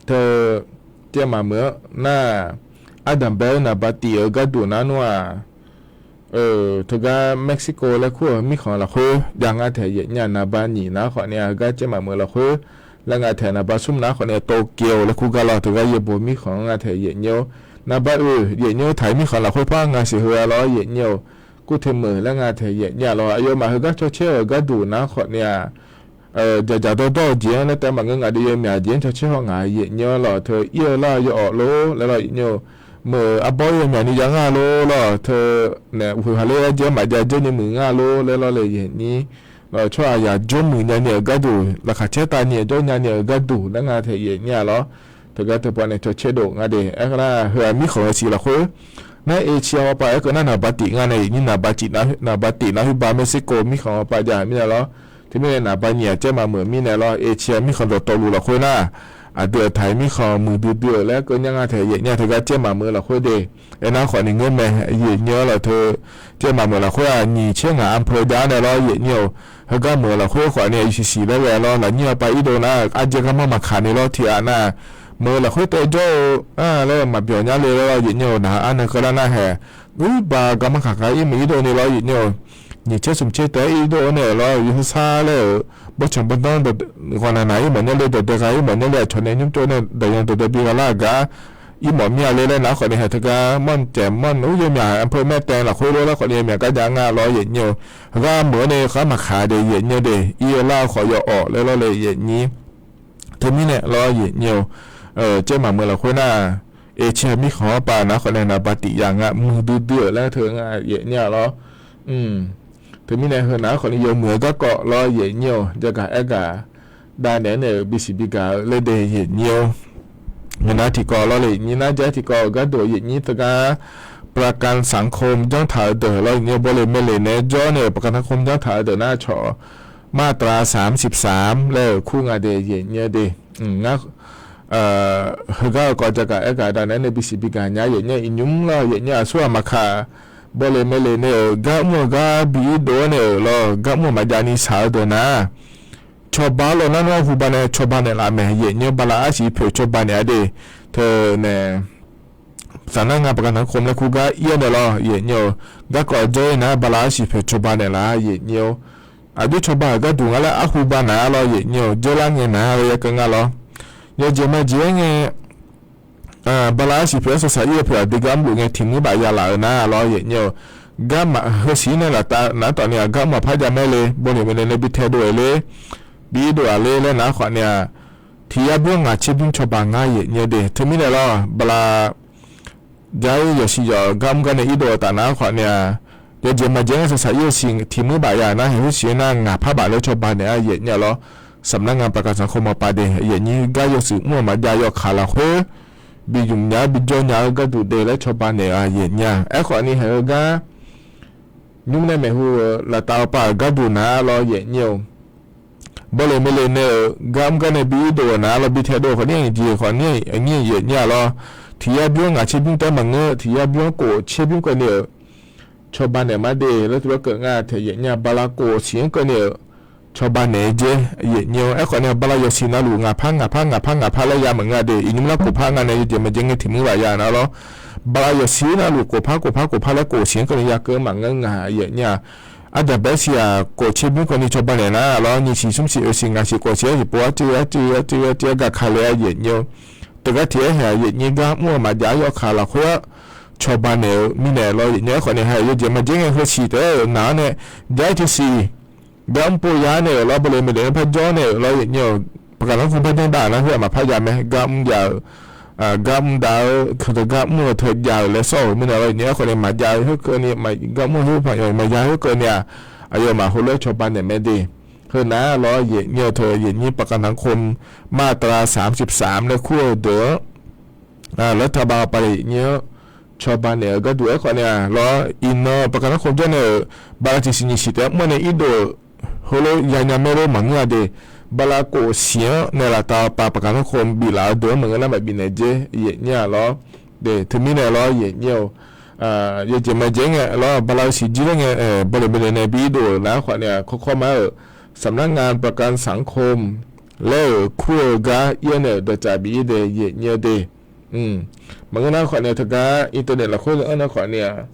Teu caer maqmuiq-anr nar ardanqbae-eu naqba tif-eu gharduq nar nmr-aq teugar Mexico laer kur-euq mirkhanq lafkhoer jav nga taeq yaeqnyir-aq naqba nyiq nar khawf ni-a heugar caer maqmuiq lafkhoer laer nga taeq naqba smr nar khawf ni-a Tokyo laer kur gar lawr teugar yaerbof mirkhanq-anr nga taeq yaeqnyir-or. Naqba oeq yaeqnyir-or taq-ir mirkhanq lafkhoer par nga siq heu-a lawr yaeqnyir-or. Kurteumeuq laer nga taeq yaeqnyir-a lawr aqyawfmaf heugar cawcaer-euq gharduq nar khawf ni-a dzaqdzaq dawrdawr-eu jeq-anr laer taef maqngeur nga de yawmyaq jeq-anr cawcaer haw ngaq yaeqnyir-anr lawr teu ir-eu lar-eu yawawf lor laer lawr yaeqnyir-or. Meuq arbawr yawmyaq ni jav ngar lor lawr teu nae uqhoeq haqler-aer jeq-anr maqjav dzeur ni muiq ngar lor laer lawr le yaeqnyir. Lawr tsawrhaq yaq jawr muiq nyani-euq gharduq laqkhaq caer tavni jawr nyani-euq gharduq laer nga taeq yaeqnyir-a lawr. Teugar teupav nae cawcaer dov nga de aernar heu-aq mirkhanq-eu siq lafkhoer nar Asia-awr pav aerkeuv nar naqba tif nga nae yaeqnyir naqba tif nar khoer ba Mexico mirkhanq-awr pav jav mirnae lawr. Teumirnae naqba nyiq-aq caer maqmuiq mirnae lawr Asia mirkhanq dawqtawvluf lafkhoer nar aqdui-aq taq-ir mirkhanq muiqdui dui-euq laer keuv nya nga taeq yaeqnyir-a teugar caer maqmuiq lafkhoer de. Aernar khawf ni ngeur mae yaeqnyir-anr lawr teu caer maqmuiq lafkhoer-aq nyiq caer ngaq anpeu jav nae lawr yaeqnyir-or. Heugar meuq-eu lafkhoer khawf ni-a yasiq siq laer ghae lawr lafnyir-a pav irdov nar arjaev garmanr maqkaq ni lawr tiqghaq nar meuq-eu lafkhoer taev jawr-eu laer maqbyawq nya le laer lawr yaeqnyir-or naq-eu arnan keuvlar nar haeq uiba garmanr kaq gar ir meuq irdov ni lawr yaeqnyir-or. Nyiq caer smq caer taef-aer irdov-awr nae-euq lawr yawsar sar laer-euq bawrtsanq bawrdanr ghawqnaq naq ir mawf nya le dawqdae gha ir mawf nya le aqcawq nae nymr tsov nae daqyan dawqdae bi gha lar-euq gar ir mawf mir-a le laer nar khawf ni haeq teugar manr caeq manr ur yawmyaq anpeu maer taev lafkhoer lor laer khawf ni yawmyaq gar jav nga lawr yaeqnyir-or. Heugar meuq-anr nae khar maqkaq de yaeqnyir de ir-eu lar-eu khawf yawawf laer lawr le yaeqnyir. Teumirnae lawr yaeqnyir-or. Caer maqmuiq lafkhoer nar Asia mirkhanq-anr pav nar khawf nae naqba tif yaf nga muiqdui dui-euq laer teu nga yaeqnyir-a lawr. Teumirnae heu naq-anr khawf ni yawmuiq-eu garkawv lawr yaeqnyir-or jagaq aergaq dav naeq-aer nae-euq bisiq bigaq-eu laer de yaeqnyir-or. Ngeur nar tiqkawv lawr le yaeqnyir nar jav-aer tiqkawv-euq gharduq yaeqnyir teugar ประกันสังคม janr taq-eu deuq lawr yaeqnyir-or bawle maele nae-aer jawr nae-euq ประกันสังคม janr taq-eu deuq nar cawq มาตราสามสิบสาม laer-euq kur nga de yaeqnyir de. Ngar heugar-eu kawv jagaq aergaq dav naeq-aer nae bisiq bigaq nya yaeqnyir iqnymr lawr yaeqnyir aqsur ghaq maqkaq bawle maele nae-euq gar mr-eu gar bi irdov-awr nae-euq lawr gar mr-eu maqjav ni shaq-eu deuq nar cawba-awr lawnmr-anr huba nae cawba naeqlaf mae. Yaeqnyir-awr, bala arsiq poeq cawba naeq-a de. Teunae saqnar nga paqkaq tanqkhom laer kur gar ir-awr naeq lawr, yaeqnyir-awq. Garkawv dzawr-ir nar bala arsiq poeq cawba naeqlaf-a, yaeqnyir-awr. Aqjox cawba-euq gharduq nga laer arhu ba naq-a lawr, yaeqnyir-awq. Dzawrlar ngae naq-a laer ya keuv nga lawr. Yawjeq maqjeq-aer ngae, bala arsiq poeq-aer saqsaq ir-eu poeq aqdui gar mrluf ngae tiq muir baf ya laf-euq nar lawr, yaeqnyir-awq. Garma heusiq-ir nae laftav nar tawf ni-aq gar mr maqpar jav mae le, bawleq maeqnaeq nae bi taedov-euq le, bi irdov-aq le laer nar khawf ni-aq, tiq yar bymr ngaq tser bymr cawba ngar yaeqnyir de. Teumirnae lawr, bala jar-ir yawqsiq yawq gar mr gar nae irdov-eu taf nar khawf ni-aq, yawjeq maqjeq ngae saqsaq ir-eu siq tiq muir baf ya nar haeq khoersiq-aer nar ngaq par baf laer cawba naeq-a, yaeqnyir-a lawr. Saqnar nga paqkaq tanqkhom maqpav de, yaeqnyir gar yawshuif mr-eu maqjav yawkaq lafkhoer bi ymq nya-aer bi jawr nya-eu gharduq de laer cawba naeq-a, yaeqnyir-a. Aerkhawf ni haeq-eu gar nymr nae maeqhu-eu laftav-eu pav-euq gharduq nar lawr, yaeqnyir-awq. Bawleq maeqnaeq nae-euq gar mr gar nae bi irdov-euq nar lawr, bi taedov khawf ni-aq jeq khawf ni-aq yaeqnyir-a lawr. Tiq yar bymr ngaq tser bymr taef-aer maqngeur, tiq yar bymr kof tser bymr keuvni-euq cawba naeq ma de laer tuvlar keuv nga taeq, yaeqnyir-a. Bala kof siq-anr keuvni-euq cawba naeq-eu jeq, yaeqnyir-awr. Aerkhawf ni-aq bala yawqsiq navluf ngaq par ngaq par ngaq par ngaq par laer ya maqngeur de. Iqnymr nar kof par nga nae yawjeq maqjeq ngae tiq muir baf ya nar lawr. Bala yawqsiq navluf kof par kof par kof par laer kof siq-anr keuvni ya keuv maqngeur nga, yaeqnyir-a. Ardanq bae siq-aq kof tser bymr keuvni cawba naeq nar lawr, nyiq siq smr siq oeq siq ngaq siq kof siq-aer siq pov-aer cuiv-aer cuiv-aer cuiv-aer cuiv-aer gaqkale-a, yaeqnyir-awr. Teugar tiq-aer haeq-aq yaeqnyir gar mr-eu maqjav-aer yawkaq lafkhoer-aer cawba naeq-eu mirnae lawr, yaeqnyir-awr. Aerkhawf ni haeq yawjeq maqjeq ngae heusiq taef-aer-euq naq-anr nae jar-ir teu siq gar mr pov ya-aer naeq-euq lawr, bawleq maeqnaeq-anr par jawr naeq-euq lawr, yaeqnyir-awq. Paqkaq tanqkhom par janr dav nar khoer-aq maqpar jav mae, gar mr jav-euq gar mr dav-eu keuq teu gar mr-eu teu jav-euq laer sawr-euq mirnae lawr, yaeqnyir-awr. Aerkhawf ni maqjav khoerkeuvni, gar mr-eu khoer paq yawq maqya khoerkeuvni-aq, aqyawfmaf heulof-aer cawba naeq mae de. Heunar lawr, yaeqnyir-eu teu yaeqnyir paqkaq tanqkhom มาตราสามสิบสาม laer kur-eu deuq-anr รัฐบาล pav yaeqnyir-anr cawba naeq-eu gharduq. Aerkhawf ni-aq lawr, iqnan paqkaq tanqkhom jawr nae-euq bala tiq siq nyiq siq taef-aer mr-awr nae irdov-euq heulof yanya maer lor maqngeur-a de. Bala kof siq-anr nae laftav pav paqkaq tanqkhom biflaf-eu deuq-anr maqngeur nar maqbif naeq jer, yaeqnyir-a lawr. De teumirnae lawr, yaeqnyir-awq. Yawjeq maqjeq ngae lawr, bala siq jir laer ngae, bawleq maeqnaeq nae bi irdov-euq nar khawf ni-aq, kawrkawr ma-euq สำนักงานประกันสังคม laer-euq kur-eu gar ir-awr nae-euq dawqtsaf bif-ir de, yaeqnyir-eu de. Maqngeur nar khawf ni-aq, teugar internet lafkhoer-anr nar khawf ni-aq,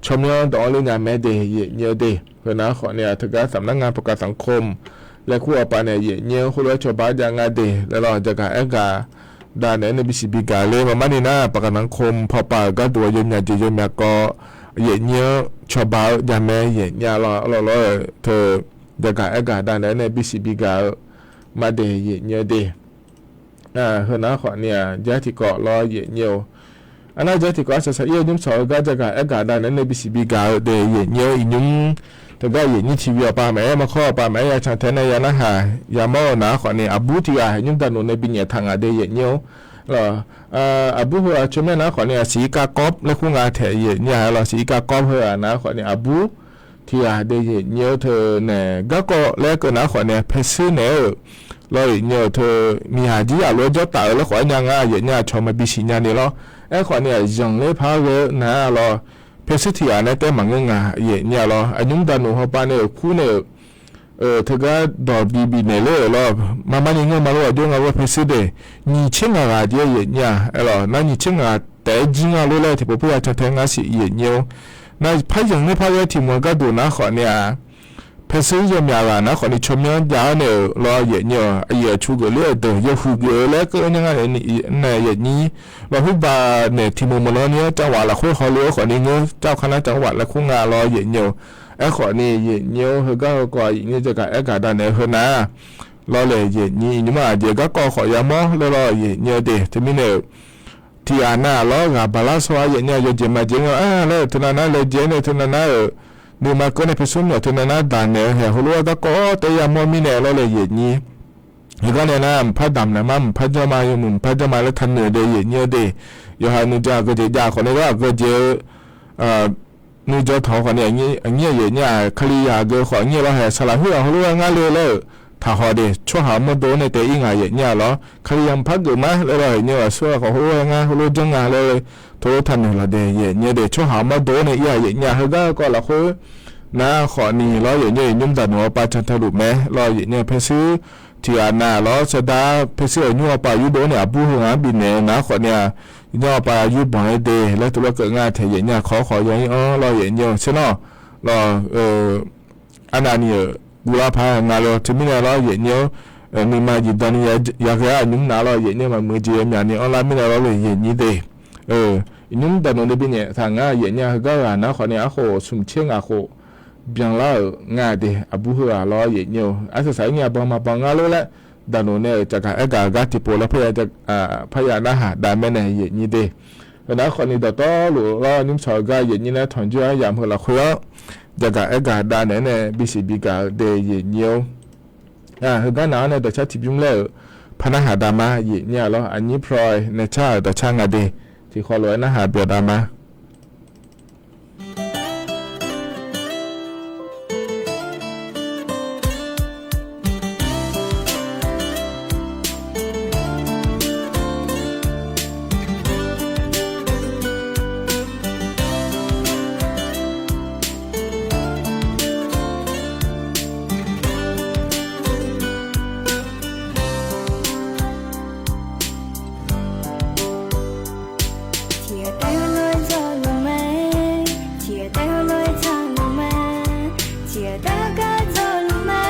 tsawrmyanr dawq-anr ler nya mae de, yaeqnyir-eu de. Heunar khawf ni-aq, teugar สำนักงานประกันสังคม laer kur-eu pav nae yaeqnyir-anr heulof-aer cawba jav nga de laer lawr, jagaq aergaq dav naeq-aer nae bisiq bigaq ler. Maqmar ni nar, paqkaq tanqkhom pawpav-euq gharduq-a yawmyaq jeq yawmyaq kawv yaeqnyir-anr cawba-eu jav mae, yaeqnyir-a lawr. Arlawr lawr-eu teu jagaq aergaq dav naeq-aer nae bisiq bigaq-eu ma de, yaeqnyir-eu de. Heunar khawf ni-aq, jar tiqkawv lawr, yaeqnyir-eu. Arnar jar tiqkawv arsaq saq ir-eu nymr sawq-eu gar jagaq aergaq dav naeq-aer nae bisiq bigaq-eu de, yaeqnyir-eu. Iqnymr teugar yaeqnyir tiqbi awqpav maqaer, markawr awqpav maqaer, ya can tae nae ya narhaq yamawr-eu nar khawf ni, aqbur tiq ghaq nymr daqnoeq nae bi nyaef taq ngaq de, yaeqnyir-eu. Aqbur heu-aq tsawrmyanr nar khawf ni-aq, siq-ir kav kawv laer kur nga taeq, yaeqnyir-a lawr. Siq-ir kav kawv heu-aq nar khawf ni, aqbur tiq ghaq de, yaeqnyir-eu. Teu nae garkawv laer keuv nar khawf ni-aq, paershuir naeq-aer-euq lawr, yaeqnyir-eu. Teu miqhaq jir yaf lof-aer jawr taf-eu laer khawf-aer nya nga, yaeqnyir-a. Cawq maqbi siqnya ni lawr. Aerkhawf ni-aq, zanqler par ghae-eu nar lawr, paershuir tiq ghaq nae taef maqngeur nga, yaeqnyir-a lawr. Aqnymr daqnoeq hawpav nae-euq kur nae-euq teugar dawq bi bifnaeq ler-euq lawr. Maqmar ni ngeur ma lor, aqjox nga lor, paershuir de nyiq tser ngaq ghaq jeq, yaeqnyir-a. Aerlawr nar, nyiq tser ngaq taef-aer jir nga lor laer tiqpov pur ya can tae ngar siq, yaeqnyir-eu. Nar, par zanqler par ghae-eu tiq mq-eu gharduq nar khawf ni-aq, paershuir yawmyaq ghaq nar khawf ni tsawrmyanr jav-awr naeq-euq lawr, yaeqnyir-eu. Aqyuif aqtsu geufler-euq deuq yawhuiq geuf-eu laer keuv-eu nya nga nae, yaeqnyir. Lawr, huiqbaq naeq tiq mq meuq lawr ni-anr canghwaq lafkhoer hawluf-eu khawf ni ngeur, canghwaq kharnar canghwaq laer kur nga lawr, yaeqnyir-eu. Aerkhawf ni yaeqnyir-eu, heugar heukawv yaeqnyir jagaq aergaq dav naeq-eu heunar lawr laer, yaeqnyir iqnymr-aq jeq garkawv khawf yamawr laer lawr, yaeqnyir-eu de. Teumirnae-euq tiq ghaq nav lawr, ghaq baq lar sawr-a, yaeqnyir-a. Yawjeq maqjeq nga-a laer-euq teunav nar laejae nae teunav nar-euq nuima keuv nae paershuir myawq teunav nar daq naeq-eu haeq heulof-aer garkawv taef yamawr mirnae lawr laer, yaeqnyir. Heugar nae nar, mqpar damq naeq ma, mqpar janr ma, yawmuiq mqpar janr ma laer taqnoeq de, yaeqnyir-eu de. Yawqha nuijan aqgeu jeq jav khawf nae gar aqgeu jeq-eu nuijan tawq-eu khawf ni, aqnyir-aq yaeqnyir-aq, Kalizaq aqgeu khawf aqnyir lawr haeq, saqlaq khoer-aq heulof-aer ngar le laer-euq taqhaw de, tsawrhaq-awr mawrdo-awr nae taef-ir ngaq, yaeqnyir-a lawr. Kalizaq mqpar geuf ma laer lawr, yaeqnyir-eu aqsur-aq khawf heulof-aer ngar heulof janr nga laer tov-aer taqnoeq lawq de, yaeqnyir-eu de. Tsawrhaq-awr mawrdo-awr nae ir-aq, yaeqnyir-a. Heugar heukawv lafkhoer Nar khawfni lawr, yaeqnyir-eu iqnymr daqnoeq awqpav cantae luf mae lawr, yaeqnyir-eu paershuir tiqghaq nav lawr, sardar paershuir-euq nymr awqpav yurdov nae aqbur heu ghaq-anr bifnaeq-eu nar khawfni-aq, iqnymr awqpav yurbanq-aer de laer tov lawr keuv nga taeq, yaeqnyir-aq kawq khawf ya-ir anr lawr, yaeqnyir-eu tser nawr lawr, arnavni-euq guvlar paq nga lawr, teumirnae lawr yaeqnyir-awr, nuima jeq danni yaghae-ar nymr nav lawr, yaeqnyir maqmuiq jeq yamyaq ni anrlar mirnae lawr, yaeqnyir de. Iqnymr daqnoeq nae binyaef taq ngar, yaeqnyir-aq heugar ghaq nar khawfni arkhof smq tser ngaq khof byanlar-euq nga de, aqbur heughaq lawr yaeqnyir-eu arsaq saq-ir nya banq maqbanq nga lor laer, daqnoeq nae-euq caqgaq aergaq gar tiqpov lawr parya narhaq dav maer nae yaeqnyir de. Heunar khawfni dawqtawvluf lawr nymr sawq-eu gar yaeqnyir nae tanqjoer-aer yamq heu lafkhoer-anr, caqgaq aergaq dav naeq-aer nae bisiq bigaq-eu de yaeqnyir-or. Heugar nav-anr nae dawqcar tiqbymr laer-euq par narhaq dav ma yaeqnyir-a lawr, aqnyir ploy nae car-euq dawqcar nga de, tiqkhawf lof-aer narhaq byawq dav ma. Tiqghaq taef heulof-aer jawrluf ma, tiqghaq taef heulof-aer tsaqluf ma, tiqghaq taef heugar jawrluf ma,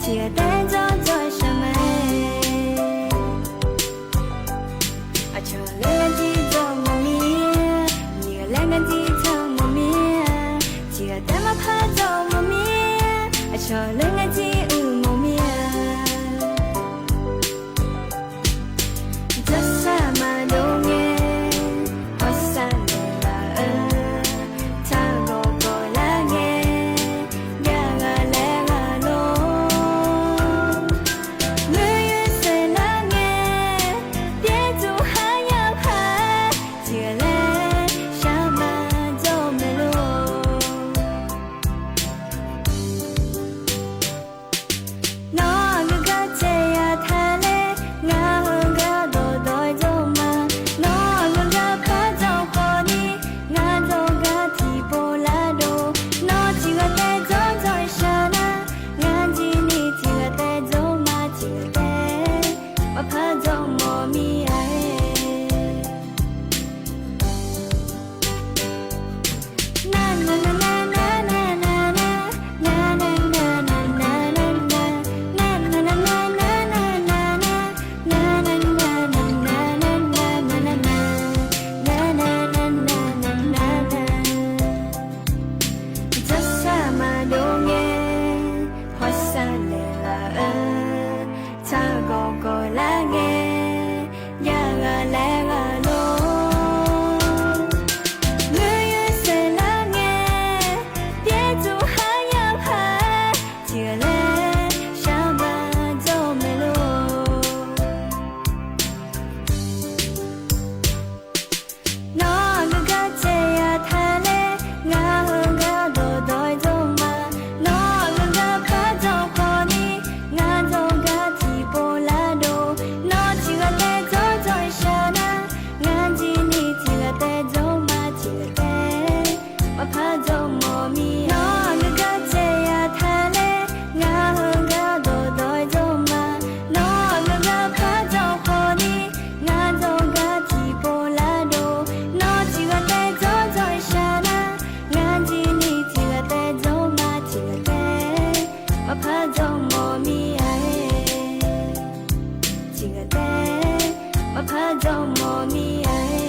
tiqghaq taef jawr jawr-aer shaq ma. Aqcawq laer ngar jir jawr mawf mir-a, nyiq ghaq laer ngar jir tsaq mawf mir-a, tiqghaq taef maqpar jawr mawf mir-a, aqcawq laer ngar jir uiq mawf mir-a. Jawrsar maqdov ngae, hawsar naeqlaf-eu, taq gawq gawq lar ngae, jav ghaq laer ghaq lor. Muiq-eu saeqlar ngae, pyaer tsuq khar yar paq, tiqghaq laer shar ma jawr maeq lor. Nawr aqgeu gar caev ya taq laer, ngar heugar dawqdawq-aer jawr ma. Nawr aqgeu gar par jawr khawf ni, ngar jawrgar tiqpov lar dov. Nawr tiqghaq taef jawr jawr-aer shaq nar, ngar jir ni tiqghaq taef jawr ma, tiqghaq taef maqpar jawr mawf mir-a-aer. Jawrsar maqdov ngae, hawsar naeqlaf-eu, taq gawq gawq lar ngae, jav ghaq laer ghaq lor. Muiq-eu saeqlar ngae, pyaer tsuq khar yar paq, tiqghaq laer shar ma jawr maeq lor. Nawr aqgeu gar caev ya taq laer, ngar heugar dawqdawq-aer jawr ma. Nawr aqgeu gar par jawr khawf ni, ngar jawrgar tiqpov lar dov. Nawr tiqghaq taef jawr jawr-aer shaq nar, ngar jir ni tiqghaq taef jawr ma, tiqghaq taef maqpar jawr mawf mir-a. Nawr aqgeu gar caev ya taq laer, ngar heugar dawqdawq-aer jawr ma. Nawr aqgeu gar par jawr khawf ni, ngar jawrgar tiqpov lar dov. Nawr tiqghaq taef jawr jawr-aer shaq nar, ngar jir ni tiqghaq taef jawr ma, tiqghaq taef maqpar jawr mawf mir-a-aer. Tiqghaq taef maqpar jawr mawf mir-a-aer.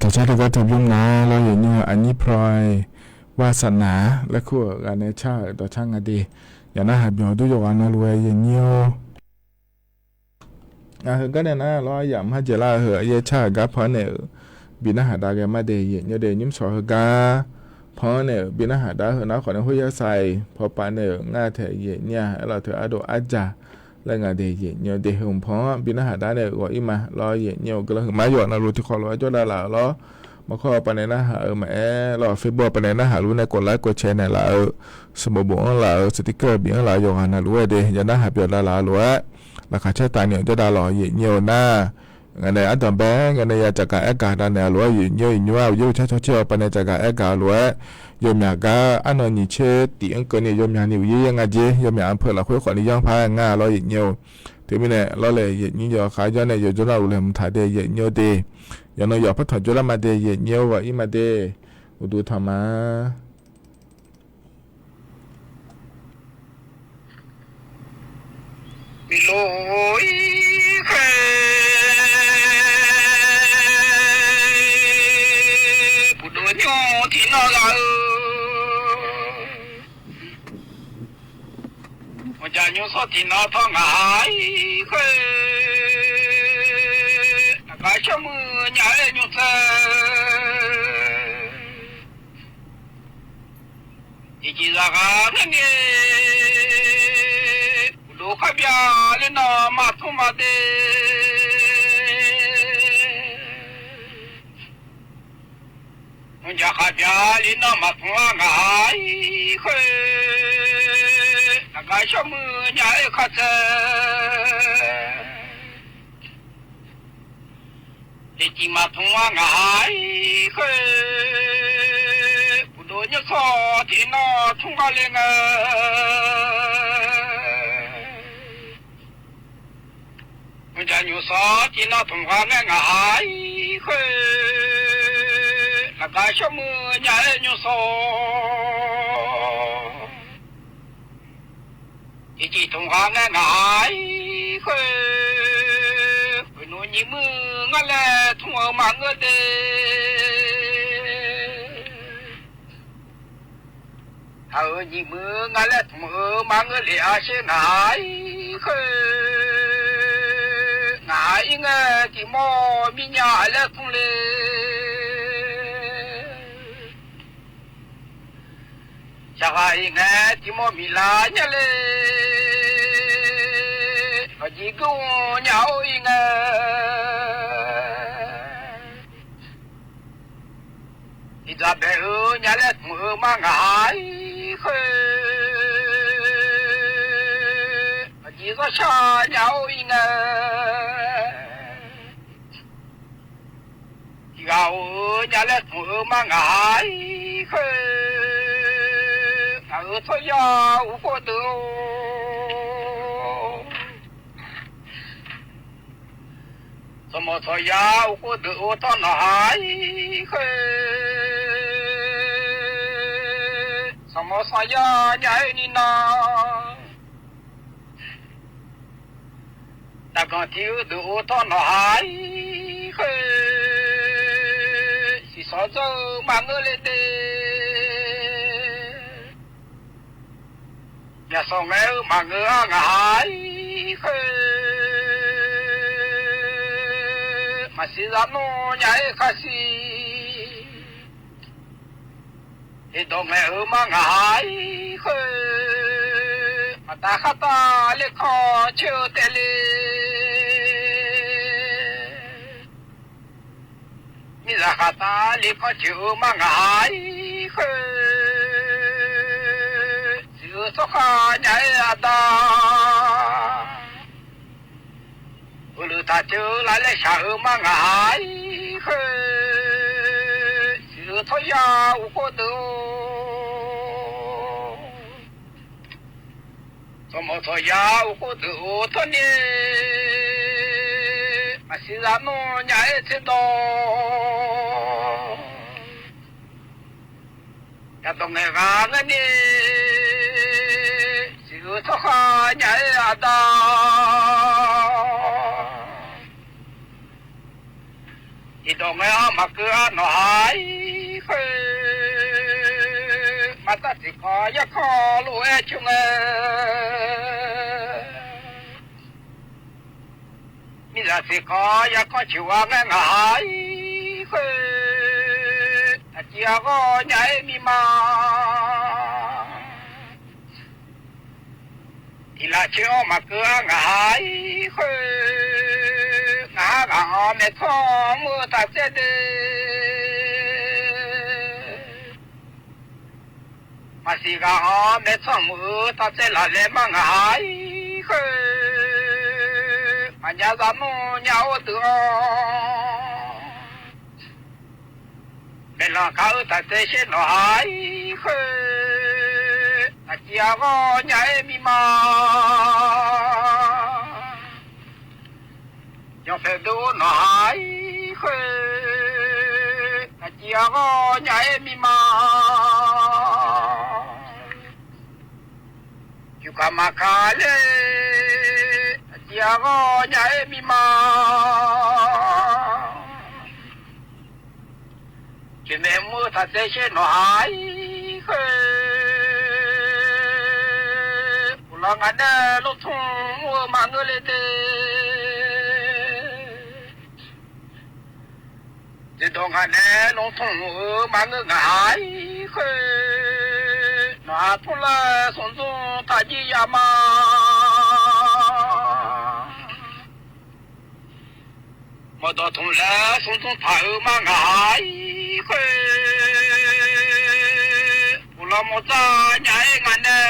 Taqcar taqgar tiqbymr nar lawr, yaeqnyir-eu aqnyir ploy, bar saqnaq laer kur-euq ghaq nae car-euq dawqcar nga de. Yaq narhaq byawq dur yawqghaq navluf-aer yaeqnyir-or. Heugar nae nar lawr, aryamq marjaeq lar-eu heu aryaer car-euq gar pan-anr naeq-euq bi narhaq dav ghae ma de, yaeqnyir de. Nymr shawq heugar pan-anr naeq-euq bi narhaq dav-eu heu nar khawf nae, khoer yar sai paw pav nae-euq ngar taeq yaeqnyir-a aerlaf teu ardov arjaq laer nga de, yaeqnyir de. Heu mq pan-anr bi narhaq dav nae-euq ghawq-ir ma lawr, yaeqnyir-eu guiqlanq huiqma yawf navluf tiqkhawf lof-aer jawrdav laf-euq lawr. Maqkawr pavnae narhaq-eu maqaer lawr, Facebook pavnae narhaq luf nae กดไลค์ กดแชร์ naeqlaf-eu, sanqbof bof-anr laf-euq, sticker bif-anr laf-eu yawqghaq navluf-aer de yanaer haq byawq davlaf-eu lof-aer, laqkhaq caer tavni-awq jawrdav lawq, yaeqnyir-eu nar. Ngaq nae ardanqbae ngae nae ya caqgaq aer gaq davnaeq-a lof-aer, yaeqnyir-eu iqnymr-aq uqjir uqcar cawcaer-eu pavnae caqgaq aer gaq-eu lof-aer, yawmyaq gar arnan nyiq tser tif-anr keuvni yawmyaq ni uqyaer yaer nga jer, yawmyaq-anr peuq lafkhoer khawfni yanr par-aer nga lawr, yaeqnyir-eu. Teumirnae lawrle yaeqnyir yawqkhaq jawr nae yawqjawr nar uqlaeq mqtaq de yaeqnyir-eu de. Yawqnan yawq par tanq jawrlar ma de, yaeqnyir-eu ghawq-ir ma de. Uqduq tanq ma. Miqlof-ir khaer, uqduq nymr tiqnan ghaq-eu, maqjaq nymr sawr tiqnan tawr ngaq-ir khaer, aqgar shawr muiq nya-aer nymr tsaer. Tiqjeq zaqghaq ngar ni, uqduq khar bya ler nan maqtmr ma de. Mqjaq khaq bya ler nan maqtmr-a ngaq-ir khaer, aqgar shawr muiq nya-aer khar tsaer. Tiqjeq maqtmr-a ngaq-ir khaer, uqduq nymr sawr tiqnan tmr gar le ngae. Mqjaq nymr sawr tiqnan tmr gar ngae ngaq-ir khaer, aqgar shawr muiq nya-aer nymr sawr. Tiqjeq tmr gar ngae ngaq-ir khaer, khoeqnmr nyiq muiq ngar laer tmr-eu maqngeur de. Aq-euq nyiq muiq ngar laer tmr-eu maqngeur lef-a sher ngaq-ir khaer, ngaq-ir ngae tiqmawr mirnya laer tmr le. Saqghaq-iq ngae tiqmawr miqlar nya le, aqjeq geur nya-or-ir ngae. Tiqdzaq bae-eu nya laer tmr-eu mar ngaq-ir khaer, aqjeq zawr shar nya-or-ir ngae. Tiqghaq-or-eu nya laer tmr-eu mar ngaq-ir khaer, ngaq-euq tsawrya uqkhov deuq-or, tsawrmawq tsawrya uqkhov deuq-or tawr nawqha-ir khaer, sanqmawr sanqya nya-aer ni nar. Taqganq tiq-eu deuq-or tawr nawqha-ir khaer, siqsawq dzawr-eu maqngeur le de. Myaqsawq ngae-eu maqngeur-a ngaq-ir khaer, maqsiq zaq nmr nya-aer khar siq. Iqdawq ngaeq-eu mar ngaq-ir khaer, maqtav khartav lerkanr coer-eu taef le. Miqzaq khaqtav lerkanr coer-eu mar ngaq-ir khaer, siq-eu tsawrkhav nya-aer aqda. Uqluq taq coer-eu lavlaer shaq-eu mar ngaq-ir khaer, siq-eu tsawrya uqkhov deuq-or, tsawrmawq tsawrya uqkhov deuq-or tawrni, maqsiq zaq nmr nya-aer tserdawq. Yadawq ngaeq ghaq ngar ni, siq-eu tsawrkhav nya-aer aqda. Iqdawq ngaeq-anr maqkeuv-a nawqha-ir khaer, maqtav tiqkanq yarkanr lof-aer coer ngae. Miqzaq tiqkanq yarkanr coer-a ngae ngaq-ir khaer, aqjeq aqghawr nya-aer mirma. Tiq laf coer-anr maqkeuv-a ngaq-ir khaer, ngaq-anr ghaq-anr maeqtsanr mr-eu taq tsaer de. Maqsiq ghaq-anr maeqtsanr mq-eu taq tsaev laf laer mar ngaq haiq khoer, maqnya za mr nya-or deuq-awr, maeqlanq kaq-eu taq tsaev shaer nawq haiq khoer, aqciv-a ghawr nya-aer mirma Yanqpaeq deuq-or nawq haiq khoer, aqciv-a ghawr nya-aer mirma. Yufkaq maqkaq ler, aqciv-a ghawr nya-aer mirma. Jeqmaeq mr-eu taq tsaev shaer nawq haiq khoer, uqlaf ngaq nae lortmr mr-eu maqngeur le de. Dzeqdawq ngaq nae lortmr mr-eu maqngeur ngaq haiq khoer, nawq-aq tmr laer smr dzmr taq jir ya ma. Mawqdawq tmq laer smr dzmr taq-eu mar ngaq haiq khoer, uqlaf mawqdzaq nya-aer ngaq nae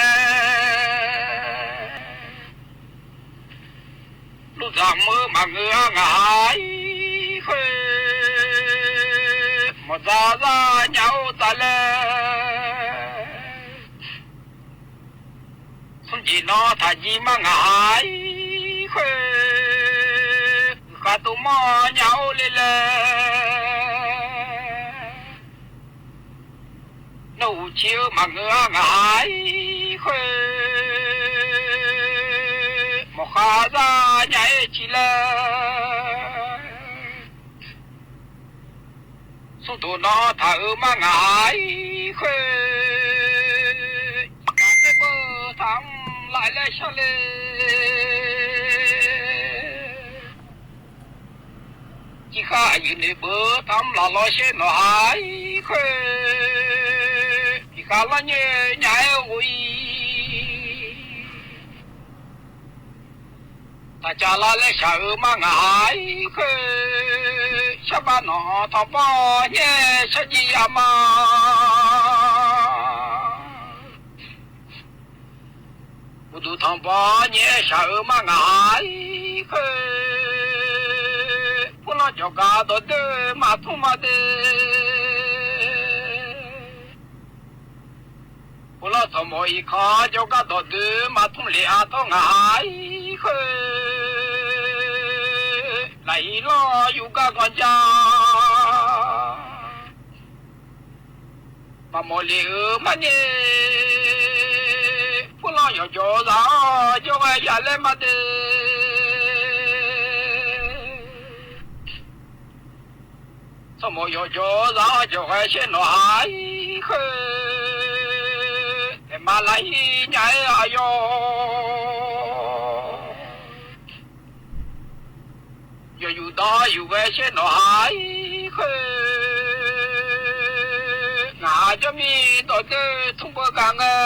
lordzaq mr-eu maqngeur-a ngaq haiq khoer, mawqdzaq zaq nya-or dzaq laer, smr jeq nawr taq jir mar ngaq haiq khoer, uiqkhav tov mawr nya-or le laer, nawr uqcif-eu maqngeur-a ngaq haiq khoer, mawqkhav zaq nya-aer ciq laer, smrdoq nawr taq-eu mar ngaq haiq khoer, iqkaq taerbeu taq mr laf laer shar le. Civ khar aqyuif noeq beu taq mr laf lawr shaer nawq haiq khoer, iqkaq lanr nyaer nya-aer ghof-ir. Taqcav lar laer shaq-eu mar ngaq haiq khoer, sharbav nawq tanqbanr nyaer shar jir ya ma. Uqduq tanqbanr nyaer shaq-eu mar ngaq haiq khoer, purlanr jawqgar dawqdoer maqtmr ma de. Purlanr tsawqmawf iqkanq jawrgar dawqdoer maqtmr lef-a tawr ngaq haiq khoer, lafhiq lanr yuf gar ganq ja. Maqmawf lef-eu marnyae, purlanr yawqjawq zaq-awr jawrgar ya laer ma de. Tsawrmawf yawqjawq zaq-awr jawqghae shaer nawq haiq khoer, aerma lafhiq nya-aer aqyawf yawq yuf dawr yuf ghae shaer nawq haiq khoer, ngaq-aq jawrmir dawqdoer tmr beu gaq ngae,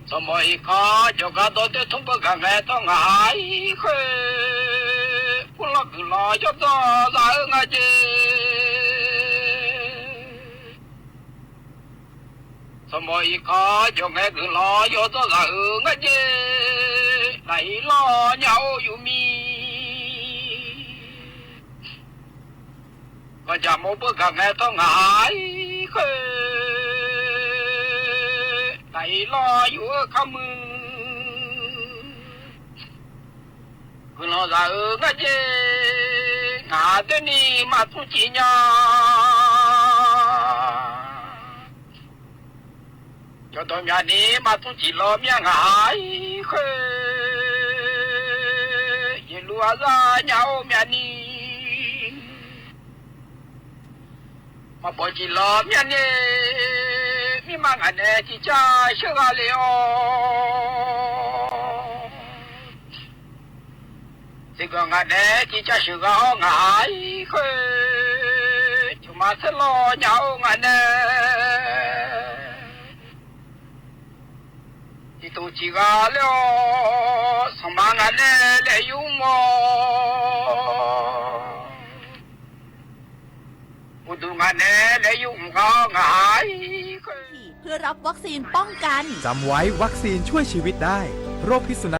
tsawrmawf iqkanq jawqgar dawqdoer tmr beu gaq ngae tawr ngaq haiq khoer, purlanr guiqlanq yawdzanr zaq-eu nga jeq. Tsawrmawf iqkanq jawqngae guiqlanq yawdzanr zaq-eu nga jeq. Lafhiq lanr nya-or yuf mir, ganqjaq mawr beu gaq ngae tawr ngaq haiq khoer, lafhiq lanr yuf-eu kar muiq guiqlanq zaq-eu nga jeq. Ngaq doerni maqtmr cif nya, yawqdawq myavni maqtmr cif lawr myav ngaq haiq khoer, yeqluv arzar nya-or myavni maqbawq cif lawr myav nae, mirma ngaq nae tiqcar sheuqgha le-awr, tiqganq ngaq nae tiqcar sheuqgha-awr ngaq haiq khoer, cawqma saerlawr nya-or ngaq nae tiqtof ciqgha ler-awr, sanqma ngaq nae laeq yur mr-awr, uqduq ngaq nae Aer yur mq ghaq-awr ngaq-a. เพื่อรับวัคซีนป้องกัน จำไว้ วัคซีนช่วยชีวิตได้ โรคพิษสุนัขบ้า